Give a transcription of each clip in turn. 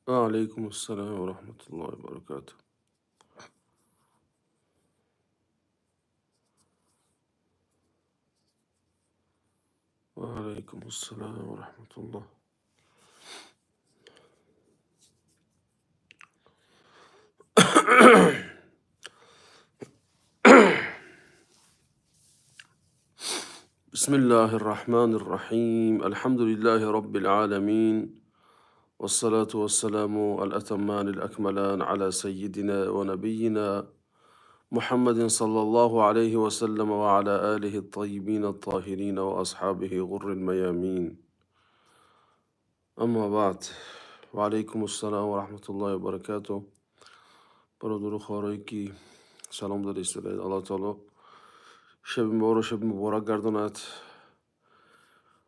Ва алайкум ассалом ва раҳматуллоҳи ва баракатуҳ. Ва алайкум ассалом ва раҳматуллоҳ. Бисмиллаҳир Раҳмонир Раҳим. Алҳамдулиллаҳи Роббил оламин. Вассалату вассаламу ал-атамманил акмалан ала саййидина ва набиййина Муҳаммадин саллаллоҳу алайҳи ва саллам ва ала олиҳит таййибинат тоҳирин ва асҳобиҳи ғуррил маямин. Аммо баъд. Ва алайкум ассалом ва раҳматуллоҳи ва баракатуҳ. Бародару хоҳарое ки салом дода истодаед, Аллоҳ таоло шаби моро шаби муборак гардонад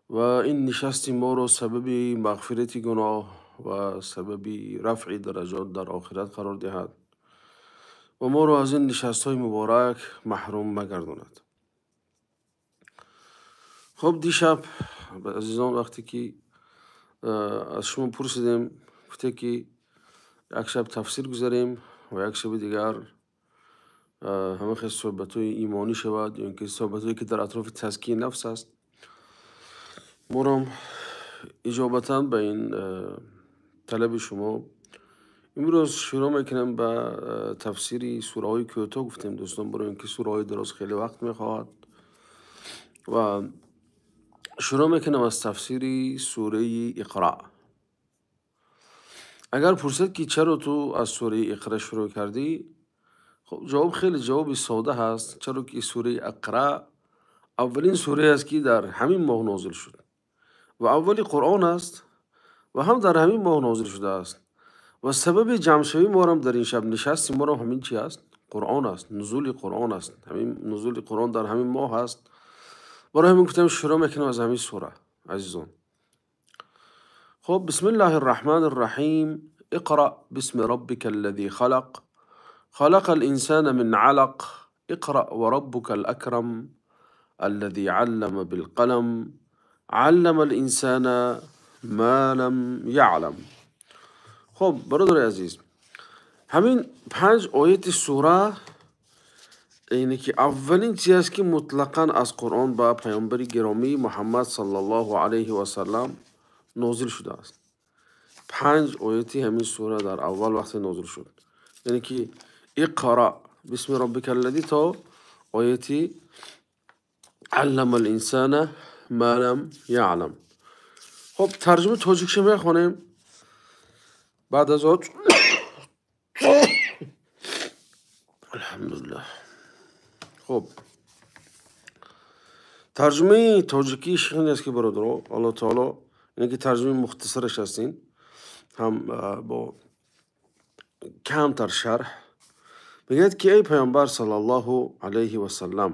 ва ин нишасти моро сабаби мағфирати гуноҳ ва сабаби рафъи дараҷот дар охират қарор диҳад ва моро аз ин нишастҳои муборак маҳрум магардонад. Хуб, дишаб азизон, вақте ки аз шумо пурсидем, гуфте ки як шаб тафсир гузарем ва як шаби дигар ҳама хел суҳбатҳои имонӣ шавад ё ин ки суҳбатҳое ки дар атрофи тазкияи нафс аст. Морам иҷобатан ба ин талаби шумо имрӯз шурӯъ мекунем ба тафсири сураҳои кӯтоҳ. Гуфтем дӯстон, барои ин ки сураҳои дароз хеле вақт мехоҳад, ва шурӯъ мекунем аз тафсири сураи Иқро. Агар пурсед ки чаро ту аз сураи Иқро шурӯъ кардӣ, хуб, ҷавоб хеле ҷавоби сода ҳаст. Чаро ки сураи Иқро аввалин сурае аст ки дар ҳамин моҳ нозил шуд ва аввали Қуръон аст ва ҳам дар ҳамин моҳ нозил шудааст ва сабаби ҷамъшавии моро дар ин шаб, нишасти моро ҳамин чи аст? Қуръон аст, нузули Қуръон аст. Ҳамин нузули Қуръон дар ҳамин моҳ аст. Барои ҳамин гуфтем шурӯъ мекунем аз ҳамин сура, азизон. Хуб, бисмиллаҳир раҳмонир раҳим. Иқра бисми роббика аллази халақ, халақал инсана мин алақ, иқра ва роббукал акрам, аллази аллама бил қалам, алламал инсана ма лам яълам. Хуб, бародари азиз, ҳамин панҷ ояти сура ине ки аввалин чизе аст ки мутлақан аз Қуръон ба паёмбари гиромӣ Муҳаммад саллаллоҳу алайҳи васаллам нозил шудааст. Панҷ ояти ҳамин сура дар аввал вақте нозил шуд, яъне ки иқра бисми роббика аллази то ояти алламал инсана ма лам яълам. Хуб, тарҷумаи тоҷикша мехонем. Баъд аз он алҳамдулиллаҳ. Хуб, тарҷумаи тоҷикӣ шихне аст ки бародаро, Аллоҳ таоло, яъне ки тарҷумаи мухтасараш аст, ин ҳам бо камтар шарҳ. Мегӯяд ки эй паёмбар саллаллоҳу алайҳи васаллам,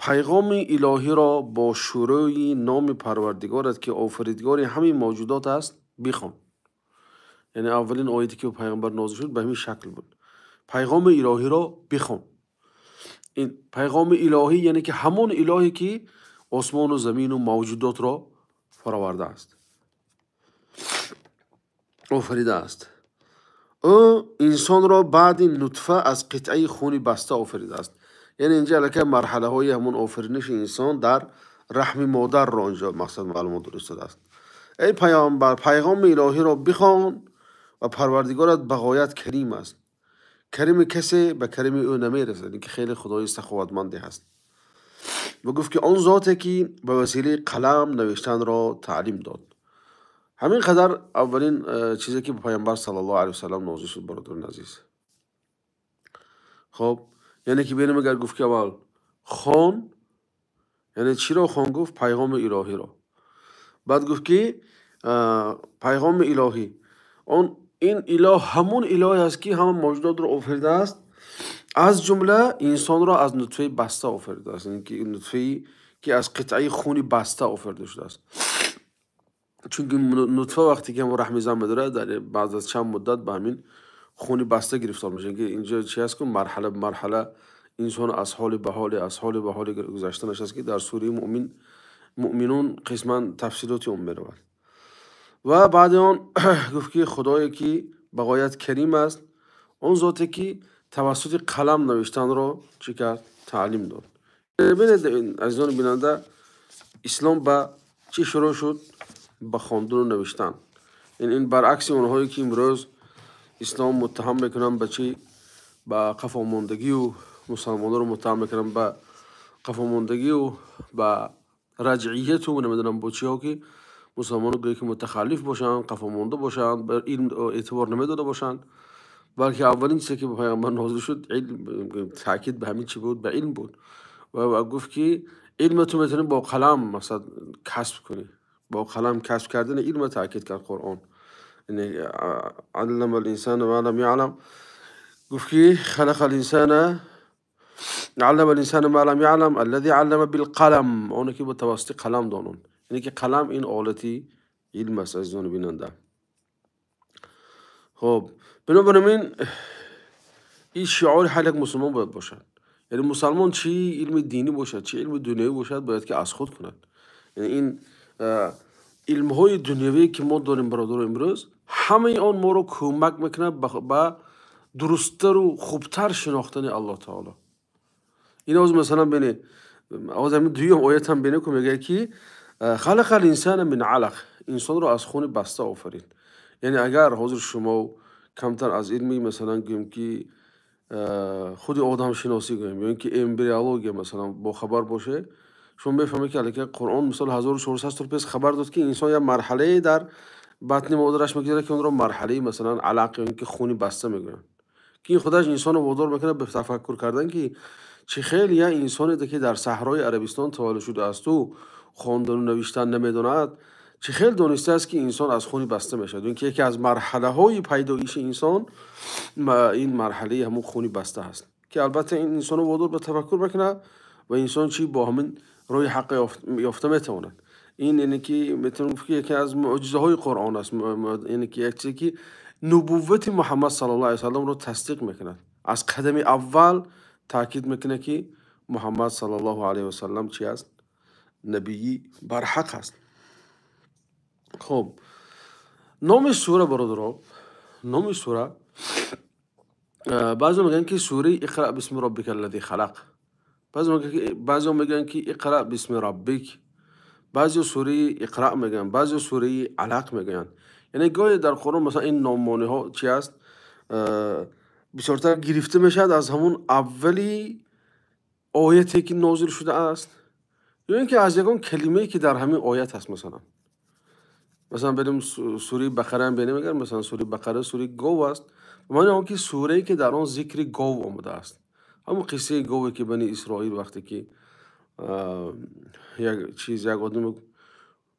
пайғоми илоҳиро бо шурӯи номи парвардигорат ки офаридгори ҳамин мавҷудот аст бихон. Яъне аввалин ояте ки ба паёмбар нозил шуд ба ҳамин шакл буд. Пайғоми илоҳиро бихон. Ин пайғоми илоҳӣ яъне ки ҳамон илоҳе ки осмону замину мавҷудотро фаровардааст, офаридааст. Ӯ инсонро баъди нутфа аз қитъаи хуни баста офаридааст. Яъне инҷа аллакай марҳалаҳои ҳамон офариниши инсон дар раҳми модарро инҷо мақсад маълумот дода истодааст. Эй паёмбар, пайғоми илоҳиро бихон ва парвардигорат бағоят карим аст. Карими касе ба карими ӯ намерасад, ин ки хеле худои саховатманде ҳаст. Ва гуфт ки он зоте ки ба василаи қалам навиштанро таълим дод. Ҳамин қадар аввалин чизе ки ба паёмбар саллаллоҳу алайҳи васаллам нозил шуд, бародарони азиз. Хуб, яъне ки бинем, агар гуфт ки аввал хон, яъне чиро хон гуфт? Пайғоми илоҳиро. Баъд гуфт ки пайғоми илоҳӣ, он ин илоҳ ҳамон илоҳе аст ки ҳама мавҷудотро офаридааст, аз ҷумла инсонро аз нутфаи баста офаридааст, яъне ки нутфае ки аз қитъаи хуни баста офарида шудааст. Чунки нутфа вақте ки ҳамон раҳми зан медорад, дар баъд аз чанд муддат ба ҳамин хуни баста гирифтор мешавад. Ки инҷо чи ҳаст ку марҳала ба марҳала инсон аз ҳоли ба ҳоле, аз ҳоли ба ҳоле гузаштанаш аст ки дар сураи муъминун қисман тафсилоти он меравад. Ва баъди он гуфт, ки Худое, ки ба ғоят карим аст, он зоте, ки тавассути қалам навиштанро чӣ кард? Таълим дод. Бинед, азизони бинанда, ислом ба чӣ шурӯъ шуд? Ба хондану навиштан. Ин баръакси онҳое, ки имрӯз ислом муттаҳам мекунанд ба чӣ? Ба қафомондагию, мусалмононро муттаҳам мекунанд ба қафомондагию, ба раҷъияту, намедонам бо чиҳо, ки мусалмонон гӯё ки мутахаллиф бошанд, қафомонда бошанд, ба илм эътибор намедода бошанд. Балки аввалин чизе, ки ба пайғамбар нозил шуд, илм, таъкид ба ҳамин чӣ буд? Ба илм буд. Ва гуфт, ки илмро ту метавонӣ бо қалам, масалан, касб кунӣ. Бо қалам касб кардани илмро таъкид кард Қуръон. Аллама ал-инсана ма лам яълам. Гуфт, ки халақа ал-инсана, аллама ал-инсана ма лам яълам, аллази аллама билқалам, оне ки бо тавассути қалам дононд. Яъне ки қалам ин олати илм аст, азизони бинанда. Хоб, бинобар ин ин шиори ҳар як мусулмон бояд бошад. Яъне мусалмон чӣ илми динӣ бошад, чӣ илми дунявӣ бошад, бояд ки аз худ кунад. Яъне ин илмҳои дунявие, ки мо дорем, бародаро, имрӯз ҳамаи он моро кӯмак мекунад ба дурусттару хубтар шинохтани Аллоҳ таоло. Ин ҳозир, масалан, бинед, ҳозир ҳамин дуюм оят ҳам бинед, ку мегӯяд, ки халақа ал-инсана мин алақ, инсонро аз хуни баста офарид. Яъне агар ҳозир шумо камтар аз илми, масалан, гӯем ки худи одамшиносӣ гӯем ё ин ки эмбриология, масалан, бохабар бошед, шумо мефаҳмед, ки аллакай Қуръон, мисол, 1400 сол пеш хабар дод, ки инсон як марҳалае дар батни модараш мегузарад, ки онро марҳалаи, масалан, алақ ё ин ки хуни баста мегӯянд, ки ин худаш инсонро водор мекунад ба тафаккур кардан, ки чӣ хел як инсоне, ки дар саҳрои Арабистон таваллуд шудаасту хондану навиштан намедонад, чӣ хел донистааст, ки инсон аз хуни баста мешавад, ин ки яке аз марҳалаҳои пайдоиши инсон ин марҳалаи ҳамон хуни баста аст, ки албатта ин инсонро водор ба тафаккур мекунад ва инсон чӣ бо ҳамин роҳи ҳаққа ёфта метавонад. Ин яъне ки метавон гуфт, ки яке аз мӯъҷизаҳои Қуръон аст, яъне ки як чизе, ки нубуввати Муҳаммад саллаллоҳу алайҳи васалламро тасдиқ мекунад. Аз қадами аввал таъкид мекунад, ки Муҳаммад саллаллоҳу алайҳи васаллам чӣ аст? Набии барҳақ аст. Хуб, номи сура, бародаро, номи сура, баъзео мегӯянд, ки сураи Иқра бисми роббика аллази халақ, баъзео мегӯянд, ки Иқра бисми роббик, баъзео сураи Иқра мегӯянд, баъзео сураи Алақ мегӯянд. Яъне гоҳе дар Қуръон, масалан, ин номмониҳо чи аст, бисёртар гирифта мешавад аз ҳамун аввали ояте, ки нозил шудааст, ё ин ки аз ягон калимае, ки дар ҳамин оят аст. Масалан, берем сураи Бақараам бинем агар, масалан, сураи Бақара сураи гов аст, ба маънои он ки сурае, ки дар он зикри гов омадааст, ҳамон қиссаи гове, ки Бани Исроил вақте ки як чиз, як одами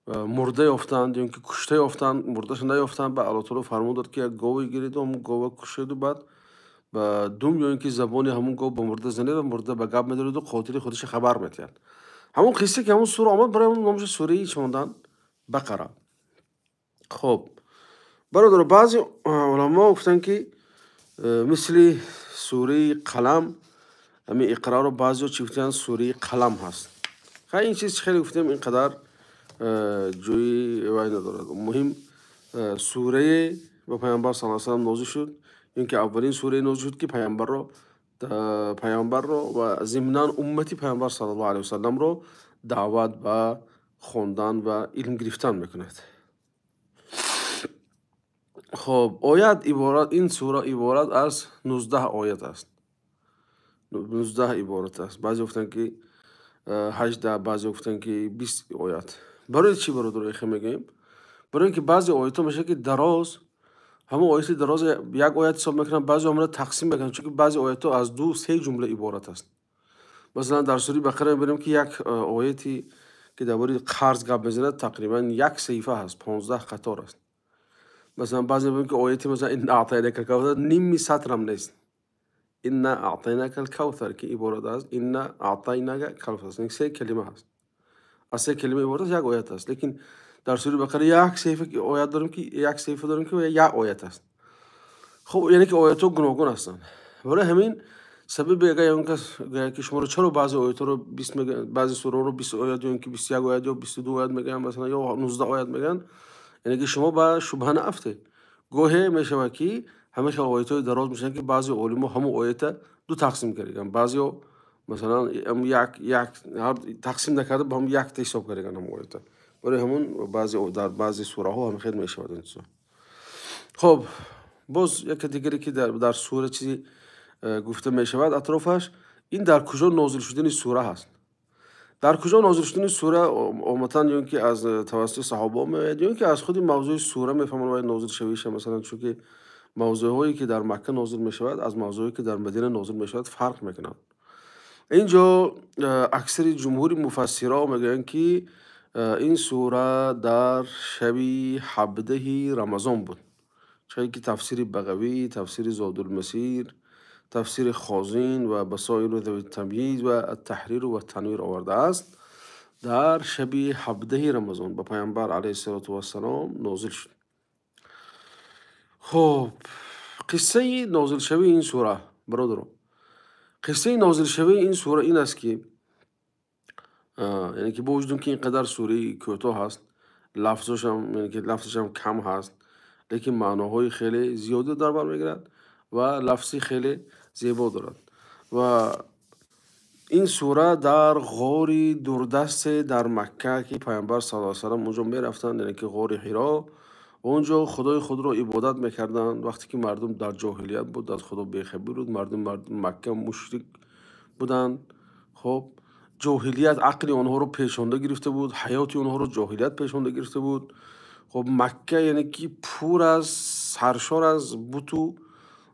мурда ёфтанд ё ин ки кушта ёфтанд, мурдаша наёфтанд, ба Аллоҳ таоло фармон дод, ки як гове гиреду ҳамон гова кушеду баъд ба дум ё ин ки забони ҳамон гов ба мурда занед ва мурда ба гап медораду қотили худаша хабар медиҳад. Ҳамон қисса, ки ҳамон сура омад, барои ҳамон номаша сураи чӣ монданд? Бақара. Хуб, бародаро, баъзе уламо гуфтанд, ки мисли сураи Қалам ҳамин Иқраро баъзео чӣ гуфтанд? Сураи Қалам ҳаст. Хай, ин чиз хеле гуфтем, ин қадар ҷои вай надорад. Муҳим, сурае ба пайғамбар саллаллоҳу алайҳи васаллам нозил шуд, ин ки аввалин сурае нозил шуд, ки пайғамбарро ва зимнан уммати пайғамбар саллаллоҳу алайҳи васалламро даъват ба хондан ва илм гирифтан мекунад. Хоб, оят иборат, ин сура иборат аз 19 оят аст, 19 иборат аст. Баъзе гуфтанд, ки 18, баъзе гуфтанд, ки 20 оят. Барои чӣ, бародаро, ихе мегӯем? Барои ин ки баъзе оятҳо мешавад, ки дароз, ҳамон ояти дароз як оят ҳисоб мекунанд, баъзе омада тақсим мекунанд, чунки баъзе оятҳо аз ду се ҷумла иборат аст. Масалан, дар сураи Бақара мебинем, ки як ояте, ки дар бораи қарз гап мезанад, тақрибан як саҳифа ҳаст, 15 қатор аст. Масалан, баъзе мебинем, ки ояти, масалан, инна аътайнака кавсар ними сатрам нест. Инна аътайнака кавсар, ки иборат аст, инна аътайнака кавсар, се калима ҳаст, аз се калима иборат аст, як оят аст. Лекин дар сураи Бақара як саҳифа оят дорем, ки як саҳифа дорем, ки як оят аст. Хуб, яъне ки оятҳо гуногун ҳастанд. Барои ҳамин сабаби агар ягон кас гӯяд, ки шуморо чаро баъзе оятҳоро 20 мегӯянд, баъзе сураҳоро 20 оят ё ин ки 21 оят ё 22 оят мегӯянд, масалан, ё 19 оят мегӯянд, Яъне ки шумо ба шубҳа наафтед. Гоҳе мешавад ки ҳамеша оятҳои дароз мешаванд, ки баъзе олимҳо ҳамон оятро ду тақсим кардаанд. Баъзеҳо масалан як як тақсим накарда, ба ҳам якта ҳисоб кардаанд ҳамон оятро. Барои ҳамон баъзе дар баъзе сураҳо ҳам хел мешавад ин чизо. Хоб, боз яке дигаре ки дар сура чизе гуфта мешавад атрофаш, ин дар куҷо нозил шудани сура ҳаст. Дар куҷо нозил шудани сура оматан ё ин ки аз тавассути саҳобаҳо меояд, ё ин ки аз худи мавзӯи сура мефаҳманд вай нозил шавиша, масалан, чунки мавзӯъҳое ки дар Макка нозил мешавад аз мавзӯъҳое ки дар Мадина нозил мешавад фарқ мекунанд. Инҷо аксари ҷумҳури муфассиро мегӯянд ки ин сура дар шаби 17 Рамазон буд. Чунки тафсири Бағавӣ, тафсири Зодулмасир, тафсири Хозин ва Басоиру Завит Тамйиз ва Ат-Таҳрир ва Танвир овардааст, дар шаби 17 Рамазон ба Паёмбар алайҳиссалоту вассалом нозил шуд. Хоб, қиссаи нозилшавии ин сура, бародарон, қиссаи нозилшавии ин сура ин аст ки, яъне ки бо вуҷуди ки ин қадар сураи кӯтоҳ ҳаст, лафзошам, яъне ки лафзашам кам ҳаст, лекин маъноҳои хеле зиёде дар бар мегирад ва лафзи хеле зебо дорад. Ва ин сура дар ғори дурдасте дар Макка ки Паёмбар саллаллоҳу алайҳи васаллам онҷо мерафтанд, яъне ки ғори Ҳиро, онҷо Худои худро ибодат мекарданд. Вақте ки мардум дар ҷоҳилият буд, аз Худо бехабар буд, мардум Макка мушрик буданд. Хоб, ҷоҳилият ақли онҳоро пешонда гирифта буд, ҳаёти онҳоро ҷоҳилият пешонда гирифта буд. Хоб, Макка яъне ки пур аз саршор аз буту,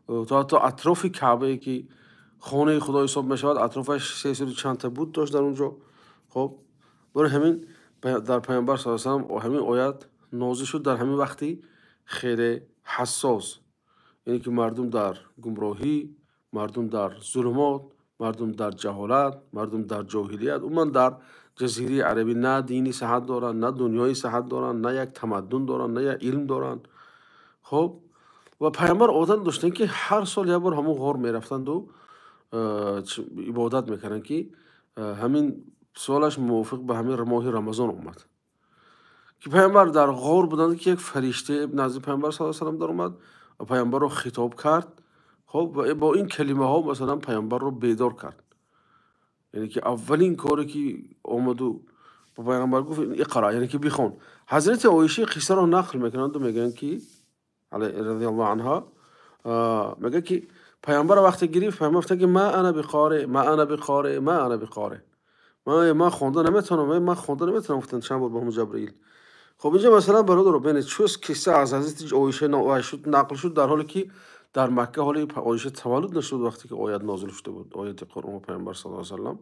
то ҳатто атрофи Каъбае ки хонаи Худо ҳисоб мешавад, атрофаш 300 чанд та бут дошт дар онҷо. Хоб, барои ҳамин дар Паёмбар саллаллоҳу алайҳи васаллам ҳамин оят нозил шуд дар ҳамин вақти хеле ҳассос, яъне ки мардум дар гумроҳӣ, мардум дар зулумот, мардум дар ҷаҳолат, мардум дар ҷоҳилият, умуман дар ҷазираи арабӣ на дини саҳат доранд, на дунёи саҳат доранд, на як тамаддун доранд, на як илм доранд. Хоб, ва Паёмбар одат доштанд ки ҳар сол як бор ҳамон ғор мерафтанду ибодат мекарданд, ки ҳамин солаш мувофиқ ба ҳамин моҳи Рамазон омад, ки Паёмбар дар ғор буданд ки як фаришта назди Паёмбар саллаллоҳу алайҳи васаллам даромад ва Паёмбарро хитоб кард. Хоб, ва бо ин калимаҳо масалан Паёмбарро бедор кард. Яъне ки аввалин коре ки омаду ба Паёмбар гуфт: иқра, яъне ки бихон. Ҳазрати Оиша қиссаро нақл мекунанду мегӯянд ки радиаллоҳу анҳо, мегӯяд ки Паёмбарро вақте гирифт, Паёмбар гуфтанд ки ма ана биқоре, ма ана биқоре, ма ана биқоре, ман хонда наметавонам, ман хонда наметавонам, гуфтанд чанд бор ба ҳамон Ҷабраил. Хоб, инҷо масалан бародаро бинед, чӯс қисса аз ҳазрати Оиша нақл шуд, дар ҳоле ки дар Макка ҳоле Оиша таваллуд нашуд вақте ки оят нозил шуда буд, ояти Қуръон ва Паёмбар саллаллоҳу алайҳи васаллам.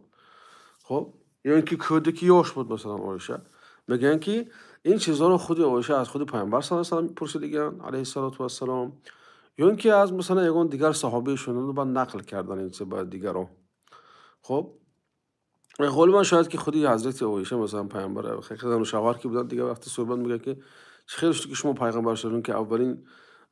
Хоб, ё ин ки кӯдаки ёш буд масалан Оиша. Мегӯянд ки ин чизҳоро худи Оиша аз худи Паёмбар саллаллоҳу алайҳи васаллам пурсидагианд алайҳиссалоту вассалом, ё ин ки аз масалан ягон дигар саҳобаи шунаду баъд нақл кардан ин чиз ба дигарон. Хоб, ғолибан шояд ки худи ҳазрати Оиша масалан Паёмбар зану шавҳар ки буданд, дигар вақте суҳбат мегӯянд ки чӣ хел шуд ки шумо пайғамбар шудед, ки аввалин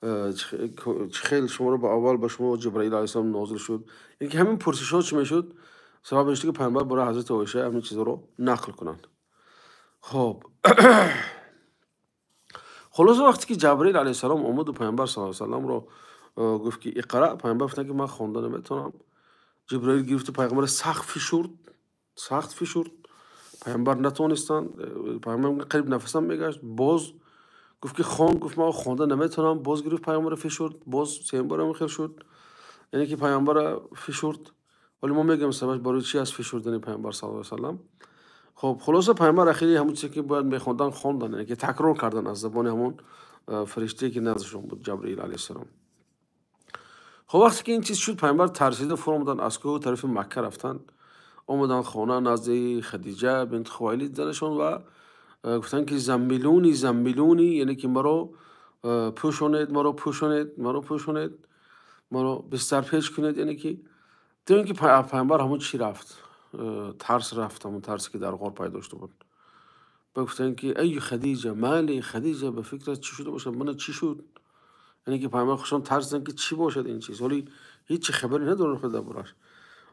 чӣ хел шуморо ба аввал ба шумо Ҷабраил алайҳиссалом нозил шуд. Яъне ки ҳамин пурсишҳо чӣ мешуд, сабаб мешуд ки Паёмбар барои ҳазрати Оиша ҳамин чизҳоро нақл кунанд. Хоб, хулоса вақте ки Ҷабраил алайҳиссалом омаду Паёмбар саллаллоҳу алайҳи васалламро гуфт ки иқра, Паёмбар гуфтанд ки ман хонда наметавонам. Ҷабраил гирифту Паёмбарро сахт фишурд, сахт фишурд. Паёмбар натавонистанд, Паёмбар қариб нафасам мегашт. Боз гуфт ки хон, гуфт ман хонда наметавонам. Боз гирифт Паёмбарро фишурд, боз сеюм бор ҳам хел шуд, яъне ки Паёмбарро фишурд. Вале мо мегӯем сабаб барои чи аст фишурдани Паёмбар саллаллоҳу алайҳи васаллам. Хоб, хулоса Паёмбар ахири ҳамон чизе ки бояд мехондан хондан, яъне ки такрор кардан аз забони ҳамон фариштае ки наздашон буд, Ҷабраил алайҳиссалом. Хоб, вақте ки ин чиз шуд, Паёмбар тарсида фуромаданд аз кӯҳ, тарафи Макка рафтанд. Омаданд хона назди Хадиҷа бинт Хувайлид занашон ва гуфтанд ки заммилуни, заммилуни, яъне ки маро пӯшонед, маро пӯшонед, маро пӯшонед, маро бистарпеч кунед, яъне ки то ин ки Паёмбар ҳамон чӣ рафт, тарс рафт, ҳамон тарсе ки дар ғор пайдо шуда буд. Ба гуфтанд ки эй Хадиҷа, мали Хадиҷа, ба фикрат чӣ шуда бошад, мана чӣ шуд? Яъне ки Паёмбар худшон тарсиданд ки чӣ бошад ин чиз, ҳоле ҳеҷ чи хабаре надоранд худ дар бораш.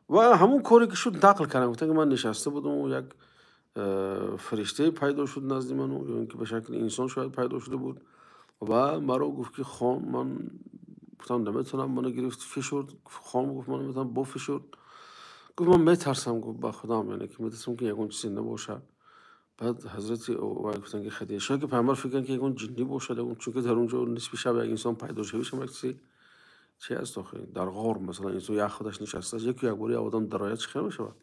Ва ҳамон коре ки шуд нақл карданд, гуфтанд ки ман нишаста будам, як Фариштае пайдо шуд назди ман, ё ин ки ба шакли инсон шояд пайдо шуда буд ва маро гуфт, ки хон. Ман гуфтам, наметавонам. Маро гирифт, фишурд, хон гуфт. Ман наметавонам, бо фишурд. Гуфт, ман метарсам, гуфт, ба худам, яъне ки метарсам, ки ягон чизе набошад. Баъд ҳазрати вай гуфтанд, ки Хадиҷа, шояд ки пайғамбар фикр кард, ки ягон ҷиннӣ бошад, ягон, чунки дар он ҷо нисфи шаб як инсон пайдо шавиш ҳам як чизи чи аст охир. Дар ғор, масалан, инсон як худаш нишастааст, яку якбора як одам дарояд, чӣ хел мешавад?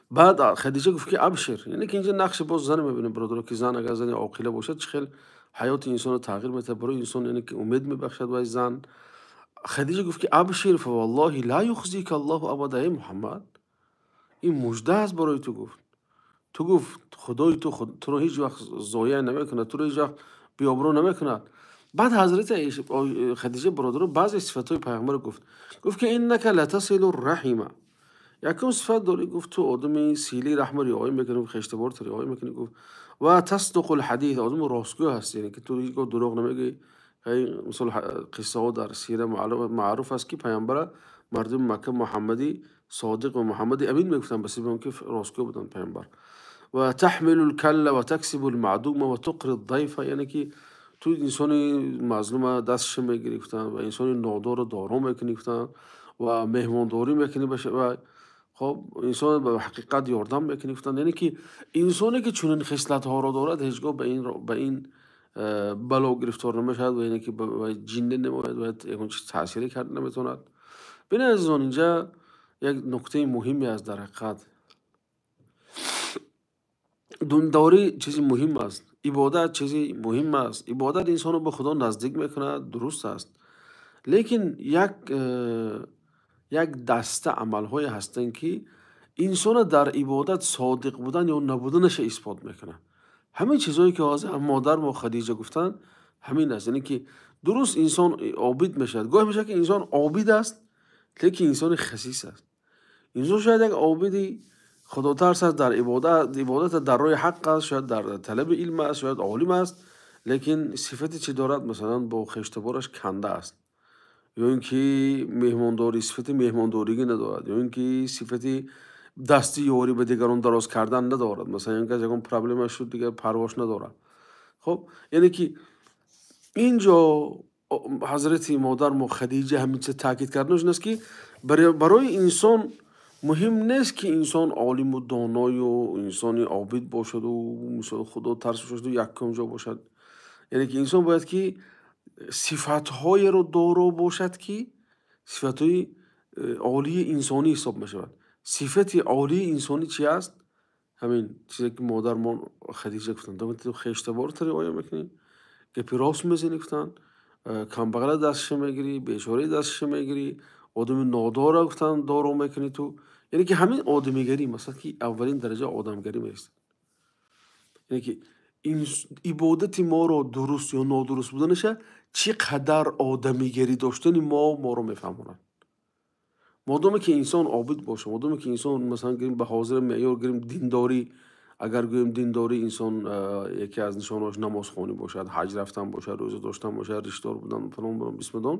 Баъд Хадиҷа гуфт, ки أبشر. Яъне ки инҷо нақши боз зан мебинем, бародаро, ки зан, агар зани оқила бошад, чӣ хел ҳаёти инсонро тағйир медиҳад, барои инсон, яъне ки умед мебахшад. Вай зан Хадиҷа гуфт, ки أبشر فوالله لا يخزيك الله أبدا. Эй Муҳаммад, ин мужда аст барои ту, гуфт. Ту, гуфт, худои ту туро ҳеҷ вақт зоя намекунад, туро ҳеҷ вақт беобрӯ намекунад. Баъд ҳазрати Хадиҷа, бародаро, баъзе сифатҳои пайғамбарро гуфт. Гуфт, ки إنك لتصل الرحم. Якум сифат дорӣ, гуфт, ту одами силаи раҳма риоя мекунӣ, хештаборро риоя мекунӣ, гуфт. وتصدق الحديث, одами ростгӯ ҳастӣ, яъне ки ту ҳеҷ гоҳ дурӯғ намегӯӣ. Мисол, қиссаҳо дар сира маъруф аст, ки пайғамбара мардуми Макка Муҳаммади Содиқ ва Муҳаммади Амин мегуфтанд, ба сабаби он ки ростгӯ буданд пайғамбар. وتحمل الكل وتكسب المعدوم وتقري الضيف, яъне ки ту инсони мазлума дастша мегирӣ, гуфтанд, ва инсони нодорро доро мекунӣ, гуфтанд, ва меҳмондорӣ мекунӣ ва хоб инсон ба ҳақиқат ёрдам мекунӣ, гуфтанд. Яъне ки инсоне, ки чунин хислатҳоро дорад, ҳеҷ гоҳ ба ин бало гирифтор намешавад ва яъне ки ба ҷинне намояд ва ягон чиз таъсире карда наметавонад. Бинед, азизон, инҷа як нуктаи муҳиме аст. Дар ҳақиқат, диндорӣ чизи муҳим аст, ибодат чизи муҳим аст. Ибодат инсонро ба Худо наздик мекунад, дуруст аст, лекин як даста амалҳое ҳастанд, ки инсонро дар ибодат содиқ будан ё набуданаша исбот мекунад. Ҳамин чизҳое, ки ҳозир модари мо Хадиҷа гуфтанд, ҳамин аст. Яъне ки дуруст, инсон обид мешавад, гоҳе мешавад, ки инсон обид аст, лекин инсони хасис аст. Инсон шояд як обиди худотарс аст, дар ибодат дар роҳи ҳақ аст, шояд дар талаби илм аст, шояд олим аст, лекин сифати чӣ дорад? Масалан, бо хештабораш канда аст, ё ин ки меҳмондорӣ, сифати меҳмондоригӣ надорад, ё ин ки сифати дасти ёрӣ ба дигарон дароз кардан надорад. Масалан, ин кас ягон проблема шуд, дигар парвош надорад. Хоб, яъне ки ин ҷо ҳазрати модари мо Хадиҷа ҳамин чиз таъкид кардан аст, ки барои инсон муҳим нест, ки инсон олиму доною инсони обид бошаду мисол худо тарс бошаду якум ҷо бошад. Яъне ки инсон бояд ки сифатҳоеро доро бошад, ки сифатҳои олии инсонӣ ҳисоб мешавад. Сифати олии инсонӣ чи аст? Ҳамин чизе, ки модармон Хадиҷа гуфтанд: ту хештаборро риоя мекунӣ, гапи рост мезанӣ, гуфтанд, камбағала дастша мегирӣ, бечораи дастша мегирӣ, одами нодорро, гуфтанд, доро мекунӣ ту. Яъне ки ҳамин одамигарӣ, масалан, ки аввалин дараҷа одамгарӣ меистад. Яъне ки ибодати моро дуруст ё нодуруст буданаша чӣ қадар одамигарӣ доштани мо моро мефаҳмонад. Модоме ки инсон обид бошад, модоме ки инсон, масалан, гирем, ба ҳозира меъёр гирем, диндорӣ агар гӯем, диндорӣ инсон яке аз нишонаҳош намозхонӣ бошад, ҳаҷ рафтан бошад, рӯза доштан бошад, риштдор будан, фалон бисмадон,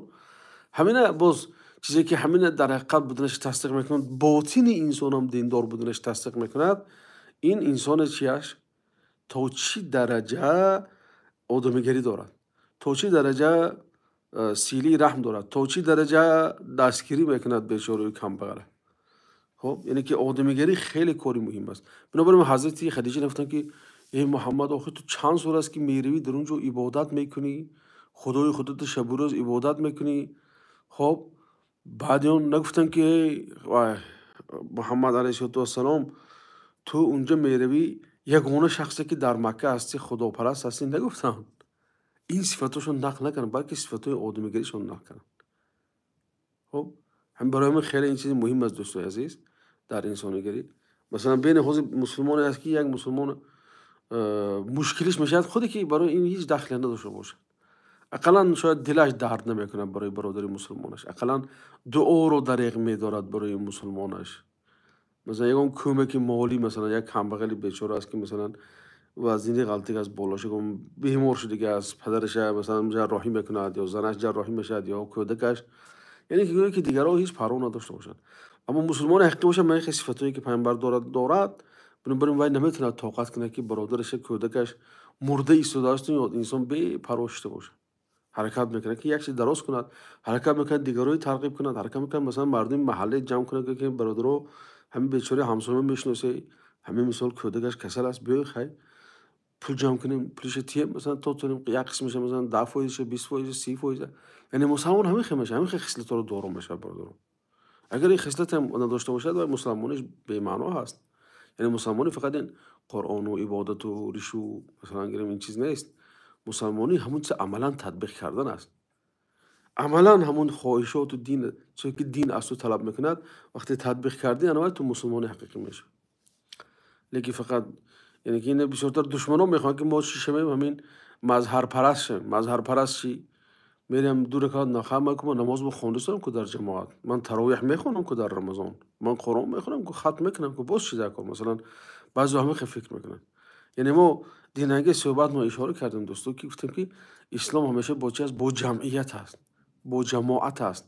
ҳамина боз чизе, ки ҳамина дар ҳақиқат буданаш тасдиқ мекунад, ботини инсонам диндор буданаш тасдиқ мекунад, ин инсоне чиаш то чӣ дараҷа одамигарӣ дорад, то чӣ дараҷа силаи раҳм дорад, то чӣ дараҷа дастгирӣ мекунад бечораи камбағала. Хоб, яъне ки одамигарӣ хеле кори муҳим аст. Бинобар ин ҳазрати Хадиҷа гуфтанд, ки эй Муҳаммад, охир ту чанд сол аст, ки меравӣ дар он ҷо ибодат мекунӣ, худои худато шабу рӯз ибодат мекунӣ. Хоб, баъди он нагуфтанд, ки Муҳаммад алайҳиссалоту вассалом, ту унҷа меравӣ, ягона шахсе, ки дар Макка ҳастӣ, худопараст ҳастӣ. Нагуфтанд, ин сифатҳошон нақл накарданд, балки сифатҳои одамигаришон нақл карданд. Хоб, барои ҳамин хеле ин чизи муҳим аст, дӯстои азиз, дар инсонигарӣ. Масалан, бени ҳозир мусулмоне аст, ки як мусулмон мушкилиш мешавад, худе ки барои ин ҳеҷ дахле надошта бошад, ақаллан шояд дилаш дард намекунад барои бародари мусулмонаш, ақаллан дуоро дареғ медорад барои мусулмонаш, масалан, ягон кӯмаки молӣ. Масалан, як камбағали бечора аст, ки масалан вазини ғалтик аст болош, ягон бемор шудига аст, падараша, масалан, ҷарроҳӣ мекунад, ё занаш ҷарроҳӣ мешавад, ё кӯдакаш, яъне ки гӯё ки дигарҳо ҳеҷ парво надошта бошанд. Аммо мусулмони ҳақиқӣ бошад, ман хел сифатҳое, ки пайғамбар дорад. Бинобар ин вай наметавонад тоқат кунад, ки бародараш, кӯдакаш мурда истодааст, ё инсон бепарво шуда бошад. Ҳаракат мекунад, ки як чиз дароз кунад, ҳаракат мекунад, дигароро тарғиб кунад, ҳаракат мекунад, масалан, мардуми маҳалле ҷамъ кунад, ки бародаро, ҳамин бечора ҳамсоя мешиносӣ, ҳамин мисол кӯдакаш касал аст, биёй, хай пул ҷамъ кунем, пулша тием, масалан, то тунем як қисмаша, масалан, 10%-ша, 20%-ша, 30%. Яъне мусалмон ҳамин хел мешавад, ҳамин хел хислатҳоро доро мешавад, бародаро. Агар ин хислат ҳам надошта бошад, вай мусалмониш бемаъно ҳаст. Яъне мусалмонӣ фақат ин Қуръону ибодату ришу, масалан, гирем, ин чиз нест. Мусалмонӣ ҳамон чиз амалан татбиқ кардан аст. Амалан ҳамон хоҳишоту дин, чизе ки дин аз ту талаб мекунад, вақте татбиқ кардӣ, ана вай ту мусулмони ҳақиқӣ мешавӣ. Лекин фақат яъне ки ин бисёртар душманон мехоҳанд, ки мо чӣ шавем, ҳамин мазҳарпараст шавем. Мазҳарпараст чӣ? Мерем ду ракат нахама ку, ман намоз хонда ку дар ҷамоат, ман таровеҳ мехонам ку дар Рамазон, ман Қуръон мехонам ку, хатм мекунам ку, боз чӣ дар кор? Масалан, баъзеҳо ҳамин хел фикр мекунанд. Яъне мо динанги суҳбат мо ишора кардем, дӯсто, ки гуфтем, ки ислом ҳамеша бо чи аст? Бо ҷамъият аст, бо ҷамоат аст.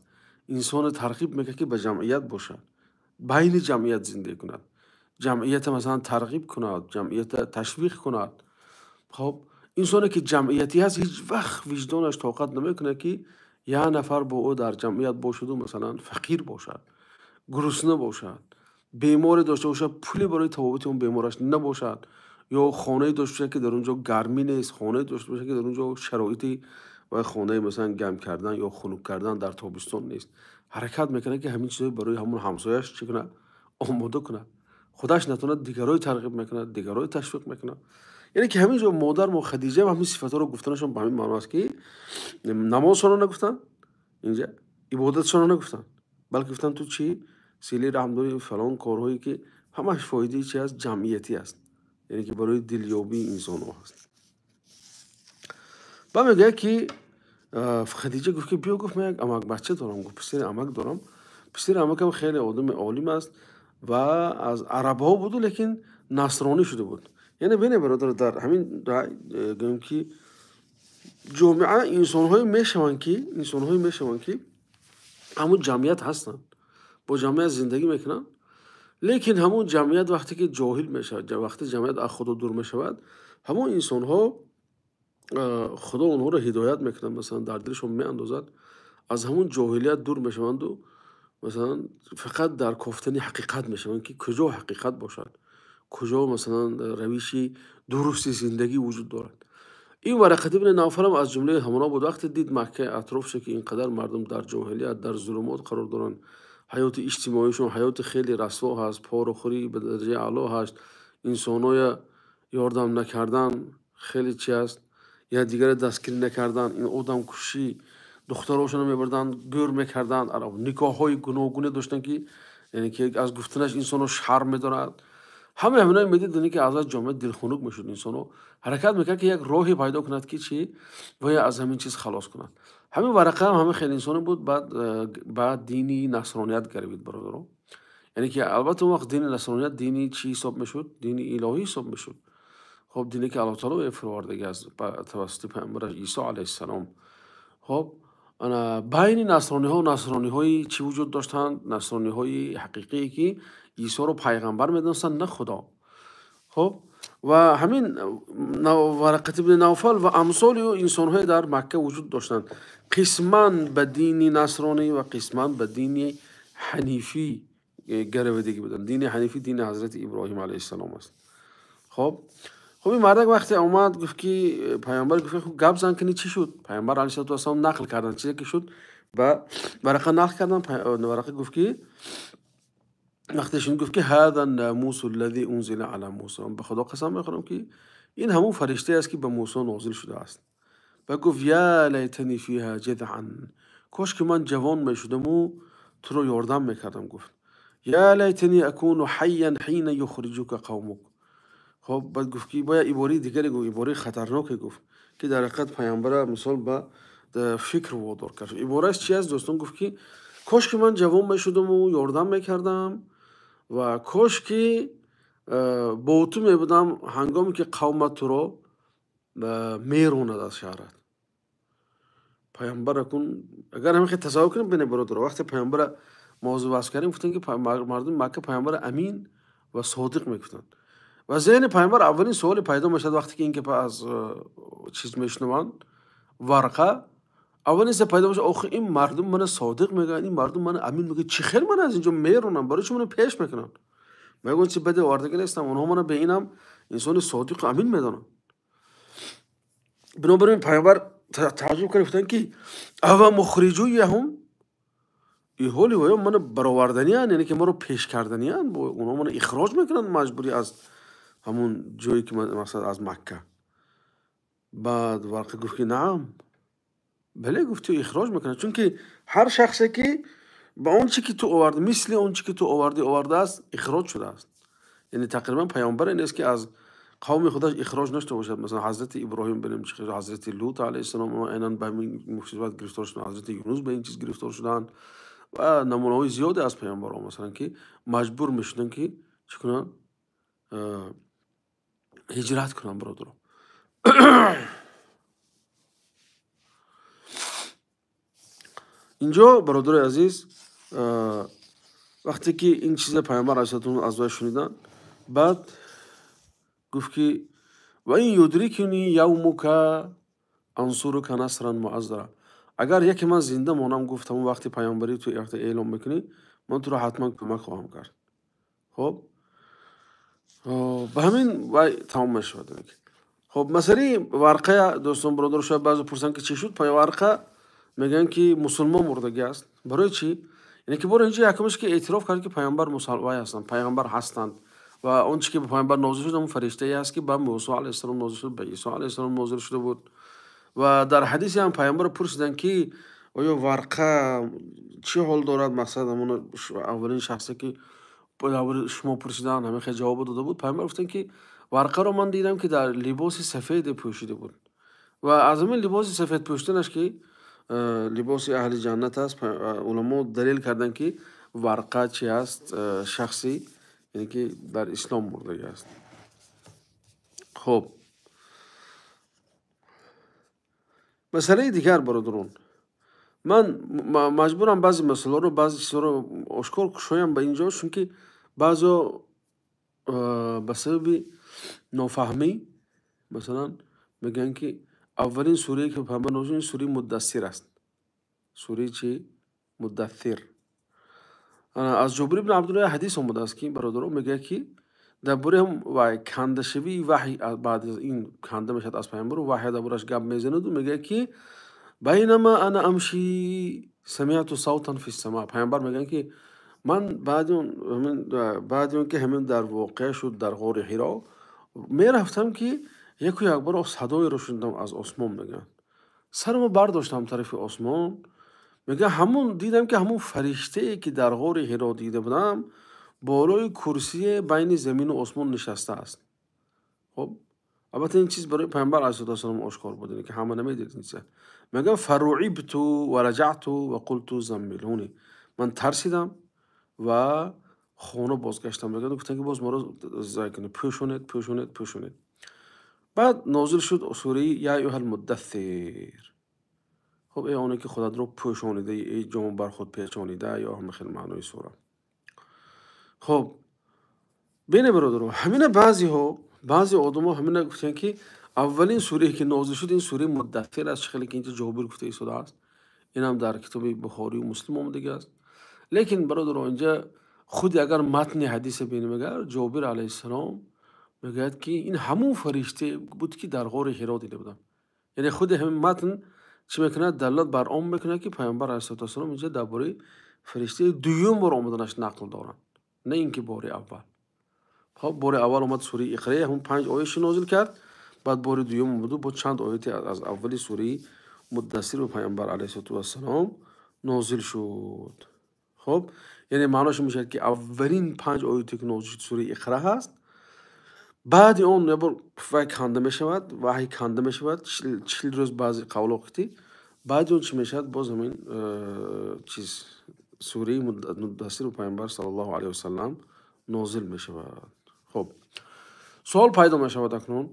Инсонро тарғиб мекунад, ки ба ҷамъият бошад, байни ҷамъият зиндагӣ кунад, ҷамъията масалан тарғиб кунад, ҷамъията ташвиқ кунад. Хоб, инсоне ки ҷамъиятӣ ҳаст, ҳеҷ вақт виҷдонаш тоқат намекунад, ки як нафар бо ӯ дар ҷамъият бошаду, масалан, фақир бошад, гурусна бошад, беморе дошта бошад, пуле барои табобати он бемораш набошад, ё хонае дошта бошад, ки дар он ҷо гармӣ нест, хонае дошта бошад, ки дар он ҷо шароити вай хонаи, масалан, гарм кардан ё хунук кардан дар тобистон нест. Ҳаракат мекунад, ки ҳамин чизҳоро барои ҳамон ҳамсояш чӣ кунад? Омода кунад. Худаш натавонад, дигароро тарғиб мекунад, дигароро ташвиқ мекунад. Яъне ки ҳамин ҷо модар мо Хадиҷа ҳамин сифатҳоро гуфтанашон ба ҳамин маъно аст, ки намозшонро нагуфтанд, инҷа ибодатшонро нагуфтанд, балки гуфтанд, ту чӣ силаи раҳм дорӣ, фалон корҳое, ки ҳамаш фоидаи чи аст? Ҷамъиятӣ аст, яъне ки барои дилёбии инсонҳо ҳаст. Баъд мегӯяд, ки Хадиҷа гуфт, ки биё, гуфт, ман як амакбача дорам, гуфт, писари амак дорам, писари амакам хеле одами олим аст ва аз арабҳо буду, лекин насронӣ шуда буд. Яъне бинед, бародар, дар ҳамин гӯем, ки ҷомеа инсонҳое мешаванд, ки ҳамун ҷамъият ҳастанд, бо ҷамъият зиндагӣ мекунанд, лекин ҳамун ҷамъият вақте ки ҷоҳил мешавад, вақте ҷамъият аз Худо дур мешавад, ҳамон инсонҳо Худо онҳоро ҳидоят мекунад, масалан, дар дилшон меандозад, аз ҳамун ҷоҳилият дур мешаванду, масалан, фақат дар кофтани ҳақиқат мешаванд, ки куҷо ҳақиқат бошад, куҷо, масалан, равиши дурусти зиндагӣ вуҷуд дорад. Ин Варақат ибни Навфалам аз ҷумлаи ҳамонҳо буд. Вақте дид Макка атрофша, ки ин қадар мардум дар ҷоҳилият, дар зулумот қарор доранд, ҳаёти иҷтимоишон ҳаёти хеле расво ҳаст, порахӯрӣ ба дараҷаи аъло ҳаст, инсоноя ёрдам накардан хеле чи аст, якдигарро дастгирӣ накардан, ин одамкушӣ, духтарошонро мебурданд, гӯр мекарданд, никоҳҳои гуногуне доштанд, ки яъне ки аз гуфтанаш инсонро шарм медорад. Ҳамаи ҳаминаро медид, ки аз ҷомеа дилхунук мешуд. Инсонҳо ҳаракат мекард, ки як роҳе пайдо кунад, ки чӣ, бояд аз ҳамин чиз халос кунад. Ҳамин Варақа ҳам ҳамин хел инсоне буд. Баъд ба дини насроният гаравид, бародаро. Яъне ки албатта он вақт дини насроният дини чӣ ҳисоб мешуд? Дини илоҳӣ ҳисоб мешуд. Хоб, дине ки Аллоҳ таоло фировардагӣ аст тавассути паёмбараш Исо алайҳиссалом. Хоб, ана байни насрониҳо насрониҳои чӣ вуҷуд доштанд? Насрониҳои ҳақиқие, ки Исоро пайғамбар медонистанд, на Худо. Хоб, ва ҳамин Варақат ибни Навфал ва амсоли ӯ инсонҳое дар Макка вуҷуд доштанд, қисман ба дини насронӣ ва қисман ба дини ҳанифӣ гаравидагӣ буданд. Дини ҳанифӣ дини ҳазрати Иброҳим алайҳиссалом аст. Хоб, ин мардак вақте омад, гуфт, ки пайғамбар гуфт, гап зан, кини чӣ шуд? Пайғамбар алайҳиссалоту вассалом нақл карданд чизе ки шуд, ба Варақа нақл карданд. Варақа гуфт, ки вақте шунид, гуфт, ки هذا الناموس الذي أنزل على موسى, ба Худо қасам мехӯрам, ки ин ҳамон фариштае аст, ки ба Мусо нозил шудааст. Ва гуфт: يا ليتني فيها جذعا, кош ки ман ҷавон мешудаму туро ёрдам мекардам. Гуфт: يا ليتني أكون حيا حين يخرجك قومك. Хоб, баъд гуфт, ки бояд ибораи дигаре гуфт, ибораи хатарноке гуфт, ки дар ҳақиқат пайғамбара мисол ба фикр водор кард. Иборааш чи аст, дӯстон? Гуфт, ки кош ки ман ҷавон мешудаму ёрдам мекардам ва кош ки бо ту мебудам, ҳангоме ки қавмат туро меронад аз шаҳрат. Пайғамбар акун агар ҳамин хел тасаввур кунем, бинед, бародаро, вақте пайғамбара мавзӯъ васф кардем, гуфтем, ки мардуми Макка пайғамбара амин ва содиқ мегуфтанд. Ва зеҳни пайғамбар аввалин суоле пайдо мешавад вақте ки ин гапа аз чиз мешунаванд, Варқа, аввалин чиз пайдо мешавад, охир ин мардум мана содиқ мегӯянд, ин мардум мана амин мегӯянд, чӣ хел мана аз инҷо меронанд, барои чӣ мана пеш мекунанд? Мегӯянд чӣ баде овардагӣ нестам, онҳо мана бе инам инсони содиқу амин медонанд. Бинобар ин пайғамбар тааҷҷуб кард, гуфтанд ки ава мухриҷуяҳум, ин ҳоли воё мана бароварданиянд, яъне ки маро пеш карданиянд, онҳо мана ихроҷ мекунанд маҷбурӣ аз ҳамун ҷое ки масалан аз Макка. Баъд Варқа гуфт ки наам, бале, гуфт ту ихроҷ мекунанд, чунки ҳар шахсе ки ба он чи ки ту овардӣ, мисли он чи ки ту овардӣ овардааст, ихроҷ шудааст. Яъне тақрибан пайғамбаре нест ки аз қавми худаш ихроҷ нашуда бошад. Масалан ҳазрати Иброҳим бинем чӣ хел, ҳазрати Лут алайҳиссалом айнан ба ҳамин мусибат гирифтор шуданд, ҳазрати Юнус ба ин чиз гирифтор шуданд ва намунаҳои зиёде аз пайғамбарон масалан ки маҷбур мешуданд ки чӣ кунанд? Ҳиҷрат кунанд, бародаро. Инҷо бародарои азиз, вақте ки ин чиза пайғамбар алайҳиссалоту вассалом аз вай шуниданд, баъд гуфт ки ва ин юдрикуни явмука ансурука насран муаззара. Агар яке ман зинда монам, гуфт ҳамон вақти пайғамбарӣ ту вақте эълон мекунӣ, ман туро ҳатман кӯмак хоҳам кард. Хоб, ба ҳамин вай тамом мешавад. Хоб, масъалаи Варқая, дӯстон бародар, шояд баъзе пурсанд ки чӣ шуд. Варқа мегӯянд ки мусулмон мурдагӣ аст. Барои чӣ? Яъне ки бора инҷо якумаш ки эътироф кард ки пайғамбар вай ҳастанд, пайғамбар ҳастанд ва он чӣ ки ба пайғамбар нозил шуд ҳамон фариштае ҳаст ки ба Мусо алайҳиссалом нозил шуд, ба Исо алайҳиссалом нозил шуда буд. Ва дар ҳадисе ҳам пайғамбарро пурсиданд ки оё Варқа чӣ ҳол дорад, мақсад ҳамон аввалин шахсе ки шумо пурсиданд, ҳамин хел ҷавоб дода буд. Пайғамбар гуфтанд ки Варқаро ман дидам ки дар либоси сафеде пӯшида буд ва аз ҳамин либоси сафед пӯшиданаш ки либоси аҳли ҷаннат аст, уламо далел карданд ки Варқа чи аст, шахси яъне ки дар ислом мурдагӣ аст. Хоб, масъалаи дигар бародарон, ман маҷбурам баъзе масъалаҳоро, баъзе чизҳоро ошкор кушоям ба инҷо, чунки баъзеҳо ба сабаби нофаҳмӣ масалан мегӯянд ки аввалин сурае ки пайғамбар нозил шуд сураи Муддассир аст. Сураи чӣ? Муддассир. Аз Ҷобир ибн Абдуллоҳ ҳадис омадааст ки бародарон мегӯяд ки дар бораи ҳам вай кандашавии ваҳй баъд аз ин канда мешавад аз пайғамбару ваҳй дар борааш гап мезанаду мегӯяд ки байнама ана амши самиату савтан фи ссама. Пайғамбар мегӯянд ки ман баъди он ки ҳамин дар воқеа шуд дар ғори Ҳиро мерафтам ки яку якбор садоеро шунидам аз осмон, мегӯянд. Сарамро бардоштам тарафи осмон, мегӯяд ҳамун дидам ки ҳамун фариштае ки дар ғори Ҳиро дида будам болои курсие байни замину осмон нишастааст. Хоб, албатта ин чиз барои пайғамбар алайҳиссалоту вассалом ошкор буд, яъне ки ҳама намедид ин чиза. Мегӯяд фаруибту ва раҷаъту ва қулту заммилуни. Ман тарсидам ва хона бозгаштам. Мегӯяд гуфтанд ки боз маро пӯшонед, пӯшонед, пӯшонед. Баъд нозил шуд сураи я айюҳал муддассир. Хоб, эй оне ки худатро пӯшонида, эй ҷон бар худ печонида, ё ҳама хел маънои сура. Хоб, бинед бародаро, ҳамина баъзеҳо, баъзе одамо ҳамина гуфтанд ки аввалин сурае ки нозил шуд ин сураи Муддассир аст, чӣ хеле ки инҷо Ҷобир гуфта истодааст. Инам дар китоби Бухорию Муслим омадагӣ аст. Лекин бародаро, инҷа худи агар матни ҳадиса бинем, агар Ҷобир алайҳиссалом мегӯяд ки ин ҳамун фариштае буд ки дар ғори Ҳиро дида будам. Яъне худи ҳамин матн чӣ мекунад? Далолат бар он мекунад ки пайғамбар алайҳиссалоту вассалом инҷа дар бораи фариштаи дуюм бор омаданаш нақл доранд, на ин ки бори аввал. Хоб, бори аввал омад сураи Иқра, ҳамун 5 оятшо нозил кард, баъд бори дуюм омаду бо чанд ояте аз аввали сураи Муддассир ба пайғамбар алайҳиссалоту вассалом нозил шуд. Хоб, яъне маънош мешавад ки аввалин 5 ояте ки нозил шуд сураи Иқра ҳаст. Баъди он як бор вай канда мешавад, ваҳй канда мешавад, 40 рӯз баъзе қавло қитӣ. Баъди он чӣ мешавад? Боз ҳамин чиз сураи Муддассир ба пайғамбар саллаллоҳу алайҳи васаллам нозил мешавад. Хоб, суол пайдо мешавад акнун.